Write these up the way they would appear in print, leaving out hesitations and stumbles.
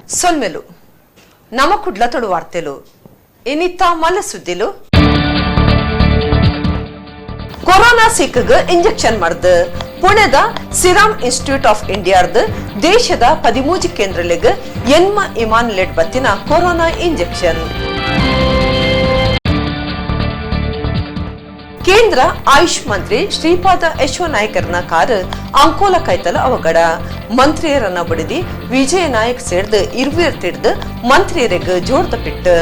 ಸೊಲ್ಮೆಲು ನಮ ಕುಡ್ಲ ತುಳು ವಾರ್ತೆಲು ಇನಿತ್ತ ಮಲ್ಲ ಸುದ್ದಿಲು. ಕೊರೋನಾ ಸೀಕ್ಗ್ ಇಂಜೆಕ್ಷನ್ ಮರ್ದ್. ಪುಣೆದ ಸಿರಾಮ್ ಇನ್ಸ್ಟಿಟ್ಯೂಟ್ ಆಫ್ ಇಂಡಿಯಾರ್ದ್ ದೇಶದ 13 ಕೇಂದ್ರಲೆಗ್ ಎನ್ಮ ಇಮಾನ್ ಲೆಡ್ ಬತ್ತಿನ ಕೊರೋನಾ ಇಂಜೆಕ್ಷನ್. ಕೇಂದ್ರ ಆಯುಷ್ ಮಂತ್ರಿ ಶ್ರೀಪಾದ ಯಶೋ ನಾಯ್ಕರ್ನ ಕಾರು ಅಂಕೋಲ ಕೈತಲ ಅವಘಡ. ಮಂತ್ರಿಯರನ್ನ ಬಡಿದಿ ವಿಜಯ ನಾಯಕ್ ಸೇರ್ದು ಇರ್ವೇರ್ ತಿಡ್ದು ಮಂತ್ರಿಯರಿಗೆ ಜೋರ್ದ ಪಿಟ್ಟು.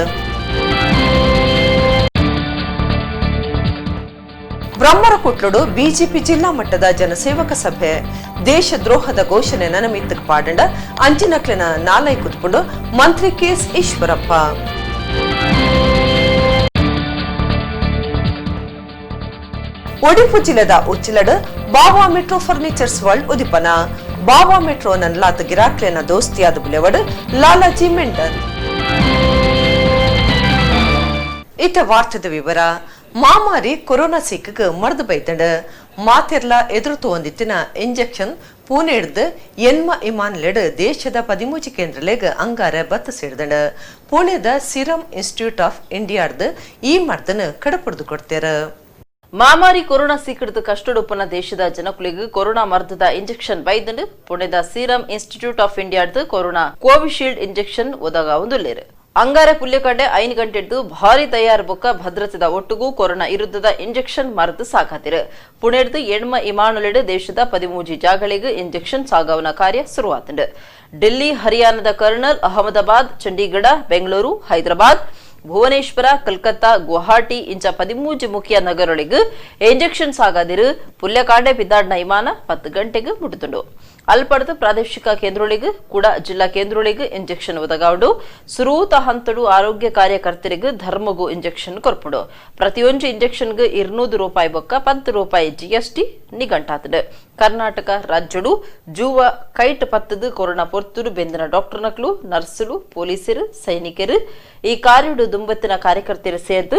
ಬ್ರಹ್ಮರಕುಟ್ಲುಡು ಬಿಜೆಪಿ ಜಿಲ್ಲಾ ಮಟ್ಟದ ಜನಸೇವಕ ಸಭೆ. ದೇಶದ್ರೋಹದ ಘೋಷಣೆ ನನಮಿತ್ತಕ್ ಪಾಡಂಡ ಅಂಚಿನಕ್ಲೆನ ನಾಲೈ ಕುತ್ಪುಂಡು ಮಂತ್ರಿ ಕೆಎಸ್ ಈಶ್ವರಪ್ಪ. ಒಡಿಪು ಜಿಲ್ಲೆದ ಉಚ್ಚಿಲಡ್ ಬಾಬಾ ಮೆಟ್ರೋ ಫರ್ನಿಚರ್ಸ್ ವರ್ಲ್ಡ್ ಉದಿಪನ. ಬಾಬಾ ಮೆಟ್ರೋ ನನ್ಲಾತ್ ಗಿರಾಕ್ಲೆನ ದೋಸ್ತಿಯಾದ ಬುಲೆವಡ್ ಲಾಲಾಜಿ ಮೆಂಡನ್. ಇತ ವಾರ್ತೆದ ವಿವರ. ಮಾಮಾರಿ ಕೊರೋನಾ ಸೀಕ್ಗ್ ಮರ್ದ್ ಬೈದಂಡ್. ಮಾತೆರ್ಲ ಎದುರು ತೋಂದಿತ್ತಿನ ಇಂಜೆಕ್ಷನ್ ಪೂಣೆಡ್ದ್ ಎನ್ಮ ಇಮಾನ್ಲೆಡ್ ದೇಶದ 13 ಕೇಂದ್ರಲೆಗ್ ಅಂಗಾರೆ ಬತ್ತ ಸೇರ್ದಂಡ್. ಪುಣೆದ ಸಿರಮ್ ಇನ್ಸ್ಟಿಟ್ಯೂಟ್ ಆಫ್ ಇಂಡಿಯಾರ್ದ್ ಈ ಮರ್ದನ್ ಕಡಪುಡ್ದು ಕೊಡ್ತೇರು. ಮಾಮಾರಿ ಕೊರೋನಾ ಸೀಕೃತ ಕಷ್ಟಡುಪ್ಪನ ದೇಶದ ಜನಕುಲಿಗೆ ಕೊರೋನಾ ಮರ್ದದ ಇಂಜೆಕ್ಷನ್ ಬೈದಂಡ್. ಪುಣೆದ ಸೀರಮ್ ಇನ್ಸ್ಟಿಟ್ಯೂಟ್ ಆಫ್ ಇಂಡಿಯಾಡ್ದು ಕೊರೋನಾ ಕೋವಿಶೀಲ್ಡ್ ಇಂಜೆಕ್ಷನ್ ಒದಗಾವುದುಲ್ಲೇರು. ಅಂಗಾರೆ ಪುಲ್ಯಕಂಡೆ 5 ಗಂಟೆಡ್ದು ಭಾರಿ ತಯಾರು ಬೊಕ್ಕ ಭದ್ರತೆದ ಒಟ್ಟುಗು ಕೊರೋನಾ ವಿರುದ್ಧದ ಇಂಜೆಕ್ಷನ್ ಮರ್ದ್ ಸಾಕಾತಿರು. ಪುಣೆಡ್ದು ಎಣ್ಮ ಇಮಾನುಲೆಡ್ ದೇಶದ 13 ಜಾಗಗಳಿಗೆ ಇಂಜೆಕ್ಷನ್ ಸಾಗವನ ಕಾರ್ಯ ಶುರುವಾತಂಡು. ಡೆಲ್ಲಿ, ಹರಿಯಾಣದ ಕರ್ನಲ್, ಅಹಮದಾಬಾದ್, ಚಂಡೀಗಢ, ಬೆಂಗಳೂರು, ಹೈದರಾಬಾದ್, ಭುವನೇಶ್ವರ, ಕಲ್ಕತ್ತಾ, ಗುವಾಹಟಿ ಇಂಚ 13 ಮುಖ್ಯ ನಗರಗಳಿಗೆ ಇಂಜೆಕ್ಷನ್ ಸಾಗಾದಿರು. ಪುಲ್ಯಕಾಂಡೆ ಪಿದ್ದಾಡ್ನ ವಿಮಾನ 10 ಗಂಟೆಗೆ ಮುಟ್ಟುತ್ತುಂಡು. ಅಲ್ಪಡ್ದು ಪ್ರಾದೇಶಿಕ ಕೇಂದ್ರಗಳಿಗೆ ಕೂಡ ಜಿಲ್ಲಾ ಕೇಂದ್ರಗಳಿಗೆ ಇಂಜೆಕ್ಷನ್ ಒದಗಾವುಡು. ಸುರೂತ ಹಂತಡು ಆರೋಗ್ಯ ಕಾರ್ಯಕರ್ತರಿಗೆ ಧರ್ಮಗೂ ಇಂಜೆಕ್ಷನ್ ಕೊರ್ಪುಂಡು. ಪ್ರತಿಯೊಂದು ಇಂಜೆಕ್ಷನ್ಗೆ 200 ರೂಪಾಯಿ ಬೊಕ್ಕ 10 ರೂಪಾಯಿ ಜಿಎಸ್ಟಿ ನಿಗಂಟಾತುಂಡು. ಕರ್ನಾಟಕ ರಾಜ್ಯಡು ಜೂವ ಕೈಟ್ ಪತ್ತದು ಕೊರೋನಾ ಪೊರ್ತುಡು ಬೆಂದಿನ ಡಾಕ್ಟರ್ ನಕ್ಲು, ನರ್ಸುಲು, ಪೊಲೀಸರು, ಸೈನಿಕರು ಈ ಕಾರ್ಯಡು ದುಂಬತ್ತಿನ ಕಾರ್ಯಕರ್ತರು ಸೇರ್ದು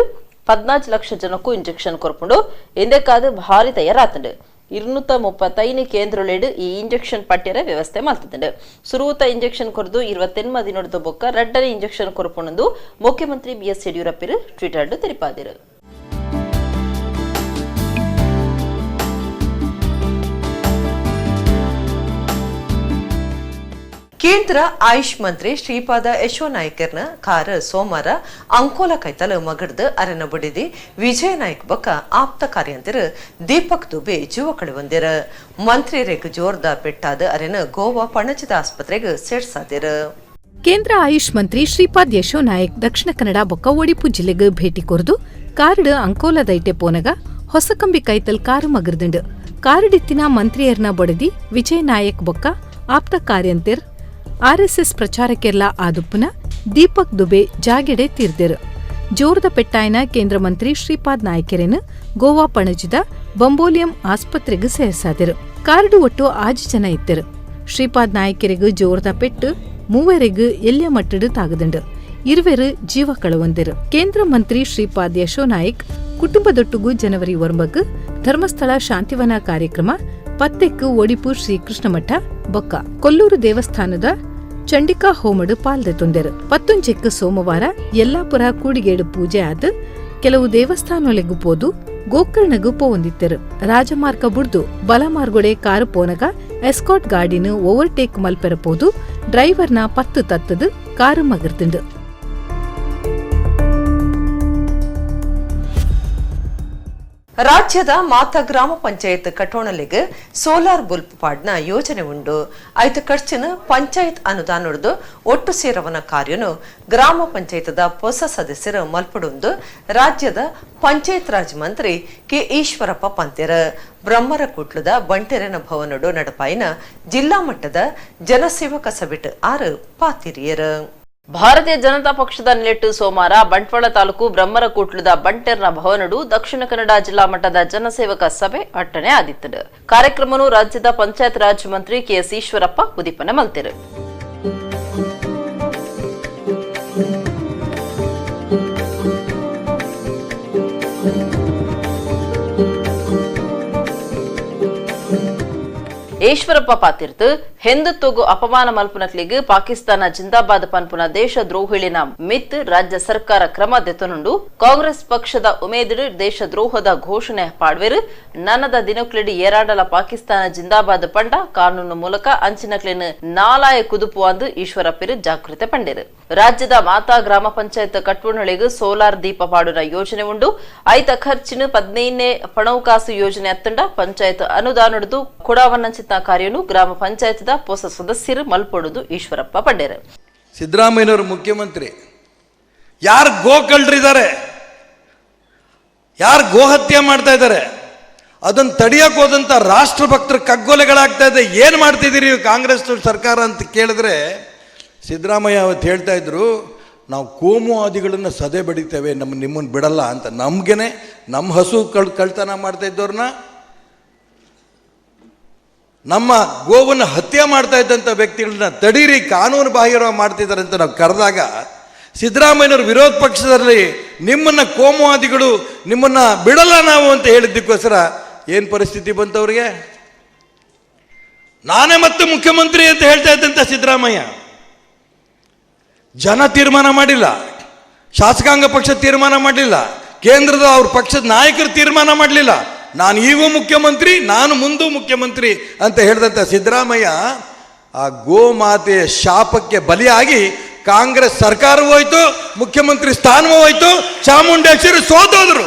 14 ಲಕ್ಷ ಜನಕ್ಕೂ ಇಂಜೆಕ್ಷನ್ ಕೊರ್ಪುಂಡು. ಇಂದಕ್ಕಾದ ಭಾರಿ ತಯಾರಾತುಂಡು. 235 ಕೇಂದ್ರಲೆಡ್ ಈ ಇಂಜೆಕ್ಷನ್ ಪಟ್ಯರ ವ್ಯವಸ್ಥೆ ಮಲ್ತುಂಡು. ಸುರೂತ ಇಂಜೆಕ್ಷನ್ ಕೊರ್ದು 28 ದಿನದ ಬೊಕ್ಕ ರಡ್ಡನೆ ಇಂಜೆಕ್ಷನ್ ಕೊರ್ಪುಂಡು ಮುಖ್ಯಮಂತ್ರಿ ಬಿಎಸ್ ಯಡಿಯೂರಪ್ಪರು ಟ್ವಿಟರ್ ತೆರಿಪಾದಿರು. ಕೇಂದ್ರ ಆಯುಷ್ ಮಂತ್ರಿ ಶ್ರೀಪಾದ ಯಶೋ ನಾಯ್ಕರ್ನ ಕಾರ್ ಸೋಮವಾರ ಅಂಕೋಲ ಕೈತಲ್ ಮಗಡ್ದು ಅರೆನ ಬುಡಿದಿ ವಿಜಯ ನಾಯ್ಕ್ ಬೊಕ್ಕ ಆಪ್ತ ಕಾರ್ಯಂತೆರ್ ದೀಪಕ್ ದುಬೆ ಜೀವ ಕಳೆವಂದಿರ. ಮಂತ್ರಿಯರಿಗೆ ಜೋರ್ದ ಪೆಟ್ಟಾದ ಅರೆನ ಗೋವಾ ಪಣಜಿದ ಆಸ್ಪತ್ರೆಗೆ ಸೇರ್ಸಾದಿರು. ಕೇಂದ್ರ ಆಯುಷ್ ಮಂತ್ರಿ ಶ್ರೀಪಾದ್ ಯಶೋ ನಾಯಕ್ ದಕ್ಷಿಣ ಕನ್ನಡ ಬೊಕ್ಕ ಒಡಿಪು ಜಿಲ್ಲೆಗೆ ಭೇಟಿ ಕೊರ್ದು ಕಾರ್ಡ್ ಅಂಕೋಲದೈಟೆ ಪೋನಗ ಹೊಸಕಂಬಿ ಕೈತಲ್ ಕಾರು ಮಗರ್ದಂಡು. ಕಾರುಡಿತ್ತಿನ ಮಂತ್ರಿಯರ್ನ ಬೊಡದಿ ವಿಜಯ ನಾಯಕ್ ಬೊಕ್ಕ ಆಪ್ತ ಕಾರ್ಯಂತೆರ್ ಆರ್ಎಸ್ಎಸ್ ಪ್ರಚಾರಕ್ಕೆರ್ಲಾ ಆದುಪ್ಪುನ ದೀಪಕ್ ದುಬೆ ಜಾಗೆಡೆ ತೀರ್ದೆರು. ಜೋರ್ದ ಪೆಟ್ಟಾಯನ ಕೇಂದ್ರ ಮಂತ್ರಿ ಶ್ರೀಪಾದ್ ನಾಯ್ಕೆರೆನ್ ಗೋವಾ ಪಣಜಿದ ಬಂಬೋಲಿಯಂ ಆಸ್ಪತ್ರೆಗೆ ಸೇರ್ಸಾದೆರು. ಕಾರ್ಡು ಒಟ್ಟು 6 ಜನ ಇತ್ತೆರು. ಶ್ರೀಪಾದ್ ನಾಯ್ಕೆರೆಗ್ ಜೋರ್ದ ಪೆಟ್ಟು ಮೂವರೆಗ್ ಎಲ್ಯ ಮಟ್ಟಡು ತಾಗದಂಡು. ಇರುವೆರು ಜೀವ ಕಳವೊಂದೆರು. ಕೇಂದ್ರ ಮಂತ್ರಿ ಶ್ರೀಪಾದ್ ಯಶೋ ನಾಯ್ಕ್ ಕುಟುಂಬದೊಟ್ಟುಗು ಜನವರಿ 9 ಧರ್ಮಸ್ಥಳ ಶಾಂತಿವನ ಕಾರ್ಯಕ್ರಮ, 10ಕ್ಕೆ ಒಡಿಪು ಶ್ರೀಕೃಷ್ಣಮಠ ಬೊಕ್ಕ ಕೊಲ್ಲೂರು ದೇವಸ್ಥಾನದ ಚಂಡಿಕಾ ಹೋಮಡು ಪಾಲ್ದೆ ತೊಂದೆರು. 11ಕ್ಕೆ ಸೋಮವಾರ ಯಲ್ಲಾಪುರ ಕೂಡಿಗೇಡು ಪೂಜೆ ಆದ್ ಕೆಲವು ದೇವಸ್ಥಾನೊಲೆಗು ಪೋದು ಗೋಕರ್ಣಗು ಪೋವೊಂದಿತ್ತೆರು. ರಾಜಮಾರ್ಗ ಬುಡ್ದು ಬಲಮಾರ್ಗೊಡೆ ಕಾರು ಪೋನಗ ಎಸ್ಕಾಟ್ ಗಾಡಿನ ಓವರ್ಟೇಕ್ ಮಲ್ಪೆರ ಪೋದು ಡ್ರೈವರ್ನ 10 ತತ್ತದು ಕಾರು ಮಗರ್ದುಂಡು. ರಾಜ್ಯದ ಮಾತಾ ಗ್ರಾಮ ಪಂಚಾಯತ್ ಕಟೋಣಲಿಗೆ ಸೋಲಾರ್ ಬುಲ್ಪ್ ಪಾಡ್ನ ಯೋಜನೆ ಉಂಡು. ಐತ ಖರ್ಚಿನ ಪಂಚಾಯತ್ ಅನುದಾನೊಡ್ದು ಒಟ್ಟು ಸೇರವನ ಕಾರ್ಯನು ಗ್ರಾಮ ಪಂಚಾಯತ್ದ ಹೊಸ ಸದಸ್ಯರು ಮಲ್ಪಡುಂದು ರಾಜ್ಯದ ಪಂಚಾಯತ್ ರಾಜ್ ಮಂತ್ರಿ ಕೆ ಈಶ್ವರಪ್ಪ ಪಂತೆರ್. ಬ್ರಹ್ಮರಕೂಟ್ಲದ ಬಂಟೆರನ ಭವನಡು ನಡಪಾಯಿನ ಜಿಲ್ಲಾ ಮಟ್ಟದ ಜನಸೇವಕ ಸಭೆಟ್ 6 ಪಾತಿರಿಯರು. ಭಾರತೀಯ ಜನತಾ ಪಕ್ಷದ ನಿಲೆಟ್ಟು ಸೋಮವಾರ ಬಂಟ್ವಾಳ ತಾಲೂಕು ಬ್ರಹ್ಮರಕೂಟ್ಲದ ಬಂಟೆರ್ನ ಭವನಡು ದಕ್ಷಿಣ ಕನ್ನಡ ಜಿಲ್ಲಾ ಮಟ್ಟದ ಜನಸೇವಕ ಸಭೆ ಅಟ್ಟಣೆ ಆದಿತ್ತದು. ಕಾರ್ಯಕ್ರಮನು ರಾಜ್ಯದ ಪಂಚಾಯತ್ ರಾಜ್ ಮಂತ್ರಿ ಕೆಎಸ್ ಈಶ್ವರಪ್ಪ ಉದಿಪನ ಮಲ್ತೆರು. ಈಶ್ವರಪ್ಪ ಪಾತಿರ್ತು ಹಿಂದುತ್ವಗು ಅಪಮಾನ ಮಲ್ಪುನಕ್ಲಿಗ್ ಪಾಕಿಸ್ತಾನ ಜಿಂದಾಬಾದ್ ಪನ್ಪುನ ದೇಶ ದ್ರೋಹಿಳಿನ ಮಿತ್ ರಾಜ್ಯ ಸರ್ಕಾರ ಕ್ರಮ ದೆತೊನುಂಡು. ಕಾಂಗ್ರೆಸ್ ಪಕ್ಷದ ಉಮೇದಿಡು ದೇಶದ್ರೋಹದ ಘೋಷಣೆ ಪಾಡ್ವೆರು. ನನದ ದಿನಕ್ಲೆಡ್ ಏರಾಡಲ ಪಾಕಿಸ್ತಾನ ಜಿಂದಾಬಾದ್ ಪಂಡ ಕಾನೂನು ಮೂಲಕ ಅಂಚಿನಕ್ಲೆನ್ ನಾಲಾಯ ಕುದುಪು ಅಂದು ಈಶ್ವರಪ್ಪೆರು ಜಾಗೃತೆ ಪಂಡೆರು. ರಾಜ್ಯದ ಮಾತಾ ಗ್ರಾಮ ಪಂಚಾಯತ್ ಕಟ್ವಣೆಗ್ ಸೋಲಾರ್ ದೀಪ ಪಾಡುನ ಯೋಜನೆ ಉಂಡು. ಐತ ಖರ್ಚಿನ 15ನೇ ಪಣವುಕಾಸು ಯೋಜನೆ ಅತ್ತಂಡ ಪಂಚಾಯತ್ ಅನುದಾನಡ್ದು ಕೊಡವನ್ನಂಚಿತ ಕಾರ್ಯನು ಗ್ರಾಮ ಪಂಚಾಯತ್ದ ಹೊಸ ಸದಸ್ಯರು ಮಲ್ಪೊಡುದು ಈಶ್ವರಪ್ಪ ಪಂಡೆರು. ಸಿದ್ದರಾಮಯ್ಯನವರು ಮುಖ್ಯಮಂತ್ರಿ, ಯಾರು ಗೋ ಕಳ್ಳರಿದ್ದಾರೆ, ಯಾರು ಗೋಹತ್ಯೆ ಮಾಡ್ತಾ ಇದ್ದಾರೆ, ಅದನ್ನು ತಡಿಯಕ್ಕೆ ಹೋದಂಥ ರಾಷ್ಟ್ರಭಕ್ತರ ಕಗ್ಗೊಲೆಗಳಾಗ್ತಾ ಇದೆ, ಏನು ಮಾಡ್ತಿದ್ದೀರಿ ಕಾಂಗ್ರೆಸ್ ಸರ್ಕಾರ ಅಂತ ಕೇಳಿದ್ರೆ ಸಿದ್ದರಾಮಯ್ಯ ಅವತ್ತು ಹೇಳ್ತಾ ಇದ್ರು, ನಾವು ಕೋಮುವಾದಿಗಳನ್ನು ಸದೆ ಬಡಿತೇವೆ, ನಿಮ್ಮನ್ನು ಬಿಡಲ್ಲ ಅಂತ. ನಮಗೇನೆ ನಮ್ಮ ಹಸು ಕಳ್ತನ ಮಾಡ್ತಾ ಇದ್ದವ್ರನ್ನ, ನಮ್ಮ ಗೋವನ್ನು ಹತ್ಯೆ ಮಾಡ್ತಾ ಇದ್ದಂಥ ವ್ಯಕ್ತಿಗಳನ್ನ ತಡೀರಿ, ಕಾನೂನು ಬಾಹಿರ ಮಾಡ್ತಿದ್ದಾರೆ ಅಂತ ನಾವು ಕರೆದಾಗ ಸಿದ್ದರಾಮಯ್ಯನವರು ವಿರೋಧ ಪಕ್ಷದಲ್ಲಿ ನಿಮ್ಮನ್ನು ಕೋಮುವಾದಿಗಳು ನಿಮ್ಮನ್ನು ಬಿಡಲ್ಲ ನಾವು ಅಂತ ಹೇಳಿದ್ದಕ್ಕೋಸ್ಕರ ಏನು ಪರಿಸ್ಥಿತಿ ಬಂತವ್ರಿಗೆ? ನಾನೇ ಮತ್ತೆ ಮುಖ್ಯಮಂತ್ರಿ ಅಂತ ಹೇಳ್ತಾ ಇದ್ದಂಥ ಸಿದ್ದರಾಮಯ್ಯ, ಜನ ತೀರ್ಮಾನ ಮಾಡಿಲ್ಲ, ಶಾಸಕಾಂಗ ಪಕ್ಷ ತೀರ್ಮಾನ ಮಾಡಲಿಲ್ಲ, ಕೇಂದ್ರದ ಅವ್ರ ಪಕ್ಷದ ನಾಯಕರು ತೀರ್ಮಾನ ಮಾಡಲಿಲ್ಲ, ನಾನು ಈಗೂ ಮುಖ್ಯಮಂತ್ರಿ, ನಾನು ಮುಂದೂ ಮುಖ್ಯಮಂತ್ರಿ ಅಂತ ಹೇಳಿದಂಥ ಸಿದ್ದರಾಮಯ್ಯ ಆ ಗೋಮಾತೆಯ ಶಾಪಕ್ಕೆ ಬಲಿಯಾಗಿ ಕಾಂಗ್ರೆಸ್ ಸರ್ಕಾರವೂ ಹೋಯ್ತು, ಮುಖ್ಯಮಂತ್ರಿ ಸ್ಥಾನವೂ ಹೋಯ್ತು, ಚಾಮುಂಡೇಶ್ವರಿ ಸೋತೋದ್ರು.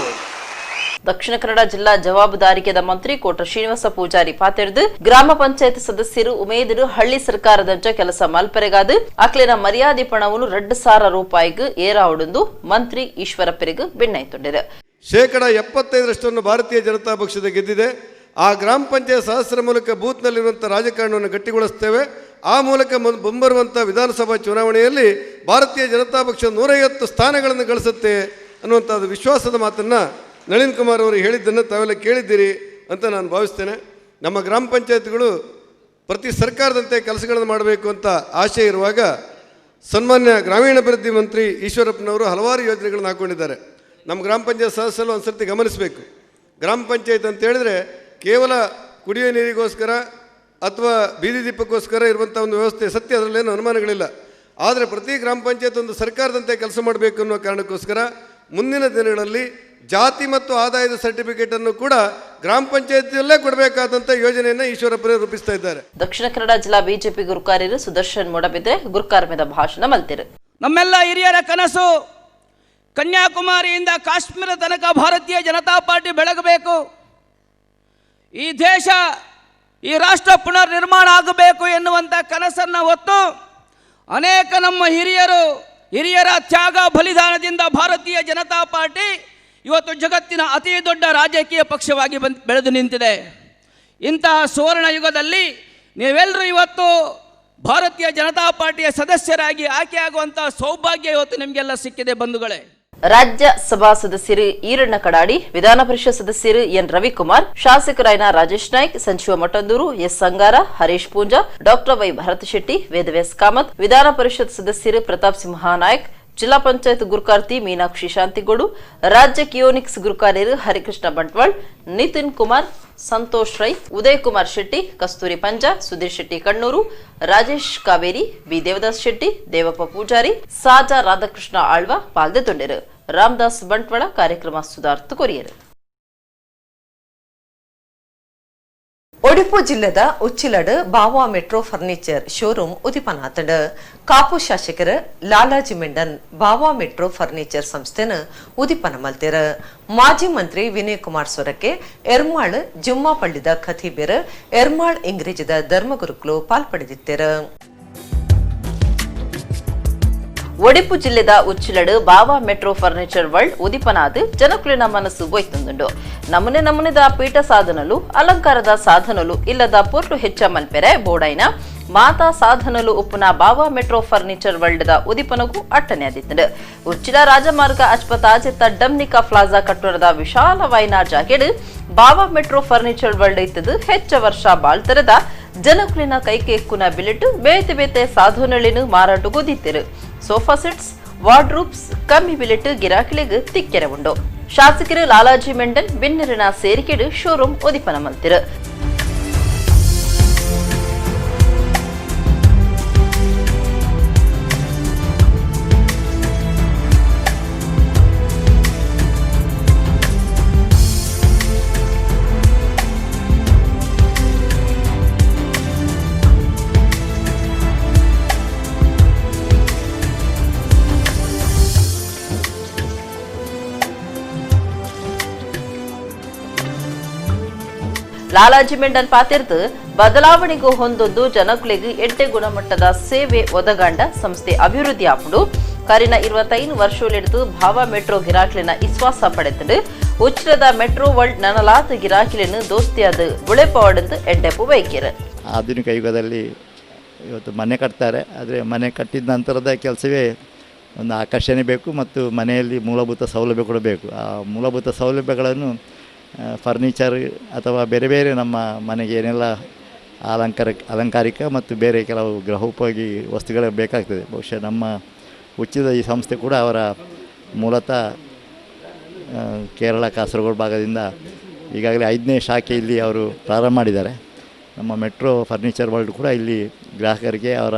ದಕ್ಷಿಣ ಕನ್ನಡ ಜಿಲ್ಲಾ ಜವಾಬ್ದಾರಿಕೆದ ಮಂತ್ರಿ ಕೋಟ ಶ್ರೀನಿವಾಸ ಪೂಜಾರಿ ಪಾತೆರ್ದು ಗ್ರಾಮ ಪಂಚಾಯತ್ ಸದಸ್ಯರು ಉಮೇದರು ಹಳ್ಳಿ ಸರ್ಕಾರದಂಚ ಕೆಲಸ ಮಲ್ಪರೆಗಾದು ಅಕ್ಲಿನ ಮರ್ಯಾದೆ ಪಣವನ್ನು 2,000 ರೂಪಾಯಿಗೆ ಏರಾವುಡುಂದು ಮಂತ್ರಿ ಈಶ್ವರಪ್ಪರಿಗೆ ಬೆನ್ನಾಯ್ತೊಂಡಿರು. 75% ಭಾರತೀಯ ಜನತಾ ಪಕ್ಷದ ಗೆದ್ದಿದೆ. ಆ ಗ್ರಾಮ ಪಂಚಾಯತ್ ಸದಸ್ಯರ ಮೂಲಕ ಬೂತ್ನಲ್ಲಿರುವಂಥ ರಾಜಕಾರಣವನ್ನು ಗಟ್ಟಿಗೊಳಿಸ್ತೇವೆ. ಆ ಮೂಲಕ ಮುಂಬರುವಂಥ ವಿಧಾನಸಭಾ ಚುನಾವಣೆಯಲ್ಲಿ ಭಾರತೀಯ ಜನತಾ ಪಕ್ಷ 150 ಸ್ಥಾನಗಳನ್ನು ಗಳಿಸುತ್ತೆ ಅನ್ನುವಂಥದ್ದು ವಿಶ್ವಾಸದ ಮಾತನ್ನು ನಳಿನ್ ಕುಮಾರ್ ಅವರು ಹೇಳಿದ್ದನ್ನು ತಾವೆಲ್ಲ ಕೇಳಿದ್ದೀರಿ ಅಂತ ನಾನು ಭಾವಿಸ್ತೇನೆ. ನಮ್ಮ ಗ್ರಾಮ ಪಂಚಾಯತ್ಗಳು ಪ್ರತಿ ಸರ್ಕಾರದಂತೆ ಕೆಲಸಗಳನ್ನು ಮಾಡಬೇಕು ಅಂತ ಆಶೆ ಇರುವಾಗ ಸನ್ಮಾನ್ಯ ಗ್ರಾಮೀಣಾಭಿವೃದ್ಧಿ ಮಂತ್ರಿ ಈಶ್ವರಪ್ಪನವರು ಹಲವಾರು ಯೋಜನೆಗಳನ್ನು ಹಾಕ್ಕೊಂಡಿದ್ದಾರೆ. ನಮ್ಮ ಗ್ರಾಮ ಪಂಚಾಯತ್ ಸದಸ್ಯರು ಒಂದು ಸರ್ತಿ ಗಮನಿಸಬೇಕು. ಗ್ರಾಮ ಪಂಚಾಯತ್ ಅಂತ ಹೇಳಿದ್ರೆ ಕೇವಲ ಕುಡಿಯೋ ನೀರಿಗೋಸ್ಕರ ಅಥವಾ ಬೀದಿ ದೀಪಕ್ಕೋಸ್ಕರ ಇರುವಂಥ ಒಂದು ವ್ಯವಸ್ಥೆ ಸತ್ಯ, ಅದರಲ್ಲೇನು ಅನುಮಾನಗಳಿಲ್ಲ. ಆದರೆ ಪ್ರತಿ ಗ್ರಾಮ ಪಂಚಾಯತ್ ಒಂದು ಸರ್ಕಾರದಂತೆ ಕೆಲಸ ಮಾಡಬೇಕು ಅನ್ನೋ ಕಾರಣಕ್ಕೋಸ್ಕರ ಮುಂದಿನ ದಿನಗಳಲ್ಲಿ ಜಾತಿ ಮತ್ತು ಆದಾಯದ ಸರ್ಟಿಫಿಕೇಟನ್ನು ಕೂಡ ಗ್ರಾಮ ಪಂಚಾಯತಿಯಲ್ಲೇ ಕೊಡಬೇಕಾದಂಥ ಯೋಜನೆಯನ್ನು ಈಶ್ವರಪ್ಪರೇ ರೂಪಿಸ್ತಾ ಇದ್ದಾರೆ. ದಕ್ಷಿಣ ಕನ್ನಡ ಜಿಲ್ಲಾ ಬಿಜೆಪಿ ಗುರುಕಾರ್ಯರು ಸುದರ್ಶನ್ ಮೂಡಬಿದ್ರೆ ಗುರುಕಾರ್ಯದ ಭಾಷಣ ಮಲ್ತಿರು. ನಮ್ಮೆಲ್ಲ ಹಿರಿಯರ ಕನಸು ಕನ್ಯಾಕುಮಾರಿಯಿಂದ ಕಾಶ್ಮೀರ ತನಕ ಭಾರತೀಯ ಜನತಾ ಪಾರ್ಟಿ ಬೆಳಗಬೇಕು, ಈ ದೇಶ ಈ ರಾಷ್ಟ್ರ ಪುನರ್ ನಿರ್ಮಾಣ ಆಗಬೇಕು ಎನ್ನುವಂಥ ಕನಸನ್ನು ಹೊತ್ತು ಅನೇಕ ನಮ್ಮ ಹಿರಿಯರ ತ್ಯಾಗ ಬಲಿದಾನದಿಂದ ಭಾರತೀಯ ಜನತಾ ಪಾರ್ಟಿ ಇವತ್ತು ಜಗತ್ತಿನ ಅತಿ ದೊಡ್ಡ ರಾಜಕೀಯ ಪಕ್ಷವಾಗಿ ಬೆಳೆದು ನಿಂತಿದೆ. ಇಂತಹ ಸುವರ್ಣ ಯುಗದಲ್ಲಿ ನೀವೆಲ್ಲರೂ ಇವತ್ತು ಭಾರತೀಯ ಜನತಾ ಪಾರ್ಟಿಯ ಸದಸ್ಯರಾಗಿ ಆಯ್ಕೆಯಾಗುವಂಥ ಸೌಭಾಗ್ಯ ಇವತ್ತು ನಿಮಗೆಲ್ಲ ಸಿಕ್ಕಿದೆ ಬಂಧುಗಳೇ. ರಾಜ್ಯ ಸಭಾ ಸದಸ್ಯರು ಈರಣ್ಣ ಕಡಾಡಿ, ವಿಧಾನ ಪರಿಷತ್ ಸದಸ್ಯರು ಎನ್ Ravikumar, ಶಾಸಕರಾಯನ Rajesh Naik, Sanjeeva Matandur, S Angara, Harish Poonja, doctor Y Bharat Shetty, Vedavyas Kamath, ವಿಧಾನ ಪರಿಷತ್ ಸದಸ್ಯರು ಪ್ರತಾಪ್ ಸಿಂಹ ನಾಯ್ಕ್, ಜಿಲ್ಲಾ ಪಂಚಾಯತ್ ಗುರುಕಾರ್ತಿ ಮೀನಾಕ್ಷಿ ಶಾಂತಿಗೋಡು, ರಾಜ್ಯ ಕಿಯೋನಿಕ್ಸ್ ಗುರುಕಾರ್ಯರು ಹರಿಕೃಷ್ಣ ಬಂಟ್ವಾಳ್, ನಿತಿನ್ ಕುಮಾರ್, ಸಂತೋಷ್ ರೈ, ಉದಯ್ ಕುಮಾರ್ ಶೆಟ್ಟಿ, ಕಸ್ತೂರಿ ಪಂಜಾ, ಸುಧೀರ್ ಶೆಟ್ಟಿ ಕಣ್ಣೂರು, ರಾಜೇಶ್ ಕಾವೇರಿ, ಬಿ ದೇವದಾಸ್ ಶೆಟ್ಟಿ, ದೇವಪ್ಪ ಪೂಜಾರಿ, ಸಾಜಾ ರಾಧಾಕೃಷ್ಣ ಆಳ್ವ ಪಾಲ್ದೆತೊಂಡೆರು. ರಾಮದಾಸ್ ಬಂಟ್ವಾಳ ಕಾರ್ಯಕ್ರಮ ಸುಧಾರ್ತು ಕೊರಿಯರು. ಒಡಿಪು ಜಿಲ್ಲೆದ ಉಚ್ಚಿಲಡ್ ಬಾವಾ metro furniture showroom ಉದಿಪನಾತಂಡ್. ಕಾಪು ಶಾಸಕರ ಲಾಲಾಜಿ ಮೆಂಡನ್ ಬಾವಾ ಮೆಟ್ರೋ ಫರ್ನಿಚರ್ ಸಂಸ್ಥೆನ ಉದಿಪನ ಮಲ್ತೆರ್. ಮಾಜಿ ಮಂತ್ರಿ ವಿನಯ್ ಕುಮಾರ್ ಸೊರಕೆ, ಎರ್ಮಾಳ್ ಜುಮ್ಮಾಪಳ್ಳಿದ ಖತೀಬೆರ್, ಎರ್ಮಾಳ್ ಇಂಗ್ರೇಜದ ಧರ್ಮಗುರುಕ್ಲು ಪಾಲ್ಪಡೆದಿತ್ತೆರ್. ಒಡಿಪು ಜಿಲ್ಲೆದ ಉಚ್ಚಿಲಡು ಬಾವಾ metro furniture world ಉದಿಪನಾದ್ ಜನಕುಲಿನ ಮನಸ್ಸು ಒಯ್ತುಂದುಂಡು. ನಮೂನೆ ನಮೂನೆದ ಪೀಠ ಸಾಧನಲು, ಅಲಂಕಾರದ ಸಾಧನಲು ಇಲ್ಲದ ಪೊರ್ಲು ಹೆಚ್ಚ ಮಲ್ಪೆರೆ ಬೋಡೈನ ಮಾತಾ ಸಾಧನಲು ಉಪ್ಪುನ ಬಾವಾ metro furniture world the ಉದಿಪನಗೂ ಅಟ್ಟನೆ ಆದಿತ್ತುಂಡು. ಉಚ್ಚಿಲ ರಾಜಮಾರ್ಗ ಅಚ್ಪತಾಜೆತ್ತ ಡಮ್ನಿಕಾ ಪ್ಲಾಜಾ ಕಟ್ಟಡದ ವಿಶಾಲವಾಯಿನ ಜಾಗೆಡ್ ಬಾವಾ metro furniture world ಇತ್ತದು ಹೆಚ್ಚ ವರ್ಷ ಬಾಳ್ತರದ ಜನಕುಲಿನ ಕೈಕೆಕ್ಕುನ ಬಿಲಿಟ್ಟು ಬೇತೆ ಬೇತೆ ಸಾಧನಗಳಿನ ಮಾರಾಟಗೊದಿತ್ತಿರು. ಸೋಫಾ ಸೆಟ್ಸ್, ವಾರ್ಡ್ರೂಪ್ಸ್ ಕಮ್ಮಿ ಬಿಲಿಟ್ಟು ಗಿರಾಕಿಲಿಗೆ ತಿಕ್ಕೆರೆ ಉಂಡು. ಶಾಸಕರು ಲಾಲಾಜಿ ಮೆಂಡನ್ ಬಿನ್ನರಿನ ಸೇರಿಕೆಡು ಶೋರೂಮ್ ಉದಿಪನ ಮಲ್ತಿರು. ಲಾಲಾಜಿ ಮೆಂಡನ್ ಪಾತಿರ್ದು ಬದಲಾವಣೆಗೂ ಹೊಂದೊಂದು ಜನಕುಲೆಗ್ ಎಡ್ಡೆ ಗುಣಮಟ್ಟದ ಸೇವೆ ಒದಗಾಂಡ ಸಂಸ್ಥೆ ಅಭಿವೃದ್ಧಿ ಆಪುಂಡು. ಕರಿನ 25 ವರ್ಷಗಳಿಡ್ದು ಭಾವ ಮೆಟ್ರೋ ಗಿರಾಕಿಲಿನ ವಿಶ್ವಾಸ ಪಡೆತಂಡು. ಉಚ್ಚಿರದ ಮೆಟ್ರೋ ವರ್ಲ್ಡ್ ನನಲಾತ್ ಗಿರಾಕಿಲಿನ ದೋಸ್ತಿಯಾದ ಬುಳೆಪವಾಡಂದು ಎಡ್ಡೆಪು ಬೈಕಿರು. ಆಧುನಿಕ ಯುಗದಲ್ಲಿ ಇವತ್ತು ಮನೆ ಕಟ್ತಾರೆ, ಆದರೆ ಮನೆ ಕಟ್ಟಿದ ನಂತರದ ಕೆಲಸವೇ ಒಂದು ಆಕರ್ಷಣೆ ಬೇಕು ಮತ್ತು ಮನೆಯಲ್ಲಿ ಮೂಲಭೂತ ಸೌಲಭ್ಯ ಕೂಡ ಬೇಕು. ಆ ಮೂಲಭೂತ ಸೌಲಭ್ಯಗಳನ್ನು ಫರ್ನಿಚರ್ ಅಥವಾ ಬೇರೆ ಬೇರೆ ನಮ್ಮ ಮನೆಗೆ ಏನೆಲ್ಲ ಅಲಂಕಾರಿಕ ಮತ್ತು ಬೇರೆ ಕೆಲವು ಗೃಹೋಪಯೋಗಿ ವಸ್ತುಗಳು ಬೇಕಾಗ್ತದೆ. ಬಹುಶಃ ನಮ್ಮ ಉಚ್ಚಿದ ಈ ಸಂಸ್ಥೆ ಕೂಡ ಅವರ ಮೂಲತಃ ಕೇರಳ ಕಾಸರಗೋಡು ಭಾಗದಿಂದ ಈಗಾಗಲೇ 5ನೇ ಶಾಖೆ ಇಲ್ಲಿ ಅವರು ಪ್ರಾರಂಭ ಮಾಡಿದ್ದಾರೆ. ನಮ್ಮ ಮೆಟ್ರೋ ಫರ್ನಿಚರ್ ವರ್ಲ್ಡ್ ಕೂಡ ಇಲ್ಲಿ ಗ್ರಾಹಕರಿಗೆ ಅವರ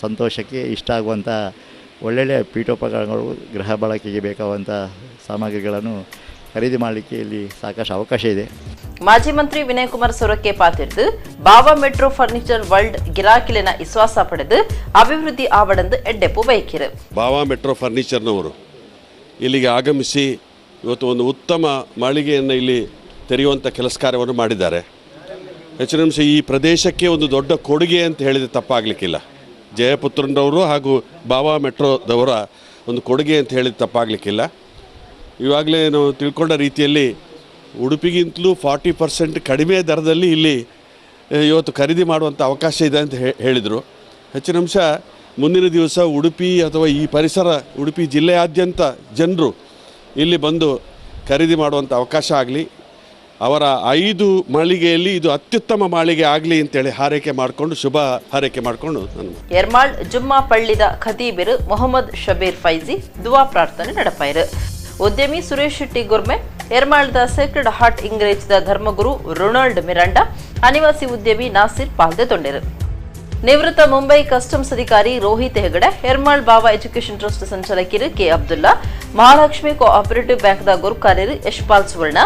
ಸಂತೋಷಕ್ಕೆ ಇಷ್ಟ ಆಗುವಂಥ ಒಳ್ಳೊಳ್ಳೆಯ ಪೀಠೋಪಕರಣಗಳು, ಗೃಹ ಬಳಕೆಗೆ ಬೇಕಾಗುವಂಥ ಸಾಮಗ್ರಿಗಳನ್ನು ಖರೀದಿ ಮಾಡಲಿಕ್ಕೆ ಇಲ್ಲಿ ಸಾಕಷ್ಟು ಅವಕಾಶ ಇದೆ. ಮಾಜಿ ಮಂತ್ರಿ ವಿನಯ್ ಕುಮಾರ್ ಸೊರಕೆ ಪಾತಿರ್ದು ಬಾವಾ ಮೆಟ್ರೋ ಫರ್ನಿಚರ್ ವರ್ಲ್ಡ್ ಗಿರಾಕಿಲಿನ ವಿಶ್ವಾಸ ಪಡೆದು ಅಭಿವೃದ್ಧಿ ಆವಡಂದು ಎಡ್ಡೆಪು ಬೈಕಿರು. ಬಾವಾ ಮೆಟ್ರೋ ಫರ್ನಿಚರ್ನವರು ಇಲ್ಲಿಗೆ ಆಗಮಿಸಿ ಇವತ್ತು ಒಂದು ಉತ್ತಮ ಮಳಿಗೆಯನ್ನು ಇಲ್ಲಿ ತೆರೆಯುವಂಥ ಕೆಲಸ ಕಾರ್ಯವನ್ನು ಮಾಡಿದ್ದಾರೆ. ಹೆಚ್ಚಿನ ಅಂಶ ಈ ಪ್ರದೇಶಕ್ಕೆ ಒಂದು ದೊಡ್ಡ ಕೊಡುಗೆ ಅಂತ ಹೇಳಿದರೆ ತಪ್ಪಾಗಲಿಕ್ಕಿಲ್ಲ. ಜಯಪುತ್ರನವರು ಹಾಗೂ ಬಾವಾ ಮೆಟ್ರೋದವರ ಒಂದು ಕೊಡುಗೆ ಅಂತ ಹೇಳಿದ ತಪ್ಪಾಗಲಿಕ್ಕಿಲ್ಲ. ಇವಾಗಲೇ ನಾವು ತಿಳ್ಕೊಂಡ ರೀತಿಯಲ್ಲಿ ಉಡುಪಿಗಿಂತಲೂ 40% ಕಡಿಮೆ ದರದಲ್ಲಿ ಇಲ್ಲಿ ಇವತ್ತು ಖರೀದಿ ಮಾಡುವಂಥ ಅವಕಾಶ ಇದೆ ಅಂತ ಹೇಳಿದರು. ಹೆಚ್ಚಿನ ಅಂಶ ಮುಂದಿನ ದಿವಸ ಉಡುಪಿ ಅಥವಾ ಈ ಪರಿಸರ ಉಡುಪಿ ಜಿಲ್ಲೆಯಾದ್ಯಂತ ಜನರು ಇಲ್ಲಿ ಬಂದು ಖರೀದಿ ಮಾಡುವಂಥ ಅವಕಾಶ ಆಗಲಿ, ಅವರ 5 ಮಳಿಗೆಯಲ್ಲಿ ಇದು ಅತ್ಯುತ್ತಮ ಮಾಳಿಗೆ ಆಗಲಿ ಅಂತೇಳಿ ಹಾರೈಕೆ ಮಾಡಿಕೊಂಡು ಶುಭ ಹಾರೈಕೆ ಮಾಡಿಕೊಂಡು ನಾನು. ಎರ್ಮಾಳ್ ಜುಮ್ಮಾ ಪಳ್ಳಿದ ಖತೀಬಿರು ಮೊಹಮ್ಮದ್ ಶಬೀರ್ ಫೈಜಿ ದುವಾ ಪ್ರಾರ್ಥನೆ ನಡಪಾಯಿರು. ಉದ್ಯಮಿ ಸುರೇಶ್ ಶೆಟ್ಟಿ ಗುರ್ಮೆ, ಎರ್ಮಾಳ್ದ ಸೇಕ್ರೆಡ್ ಹಾರ್ಟ್ ಇಂಗ್ರೇಜ್ದ ಧರ್ಮಗುರು ರೊನಾಲ್ಡ್ ಮಿರಾಂಡಾ, ಅನಿವಾಸಿ ಉದ್ಯಮಿ ನಾಸಿರ್ ಪಾಲ್ದೆ ತೊಂಡೆರು. ನಿವೃತ್ತ ಮುಂಬೈ ಕಸ್ಟಮ್ಸ್ ಅಧಿಕಾರಿ ರೋಹಿತ್ ಹೆಗಡೆ, ಎರ್ಮಾಳ್ ಬಾವಾ ಎಜುಕೇಷನ್ ಟ್ರಸ್ಟ್ ಸಂಚಾಲಕಿರು ಕೆ ಅಬ್ದುಲ್ಲಾ, ಮಹಾಲಕ್ಷ್ಮಿ ಕೋಆಪರೇಟಿವ್ ಬ್ಯಾಂಕ್ದ ಗುರುಕಾರ್ಯರು ಯಶ್ಪಾಲ್ ಸುವರ್ಣ,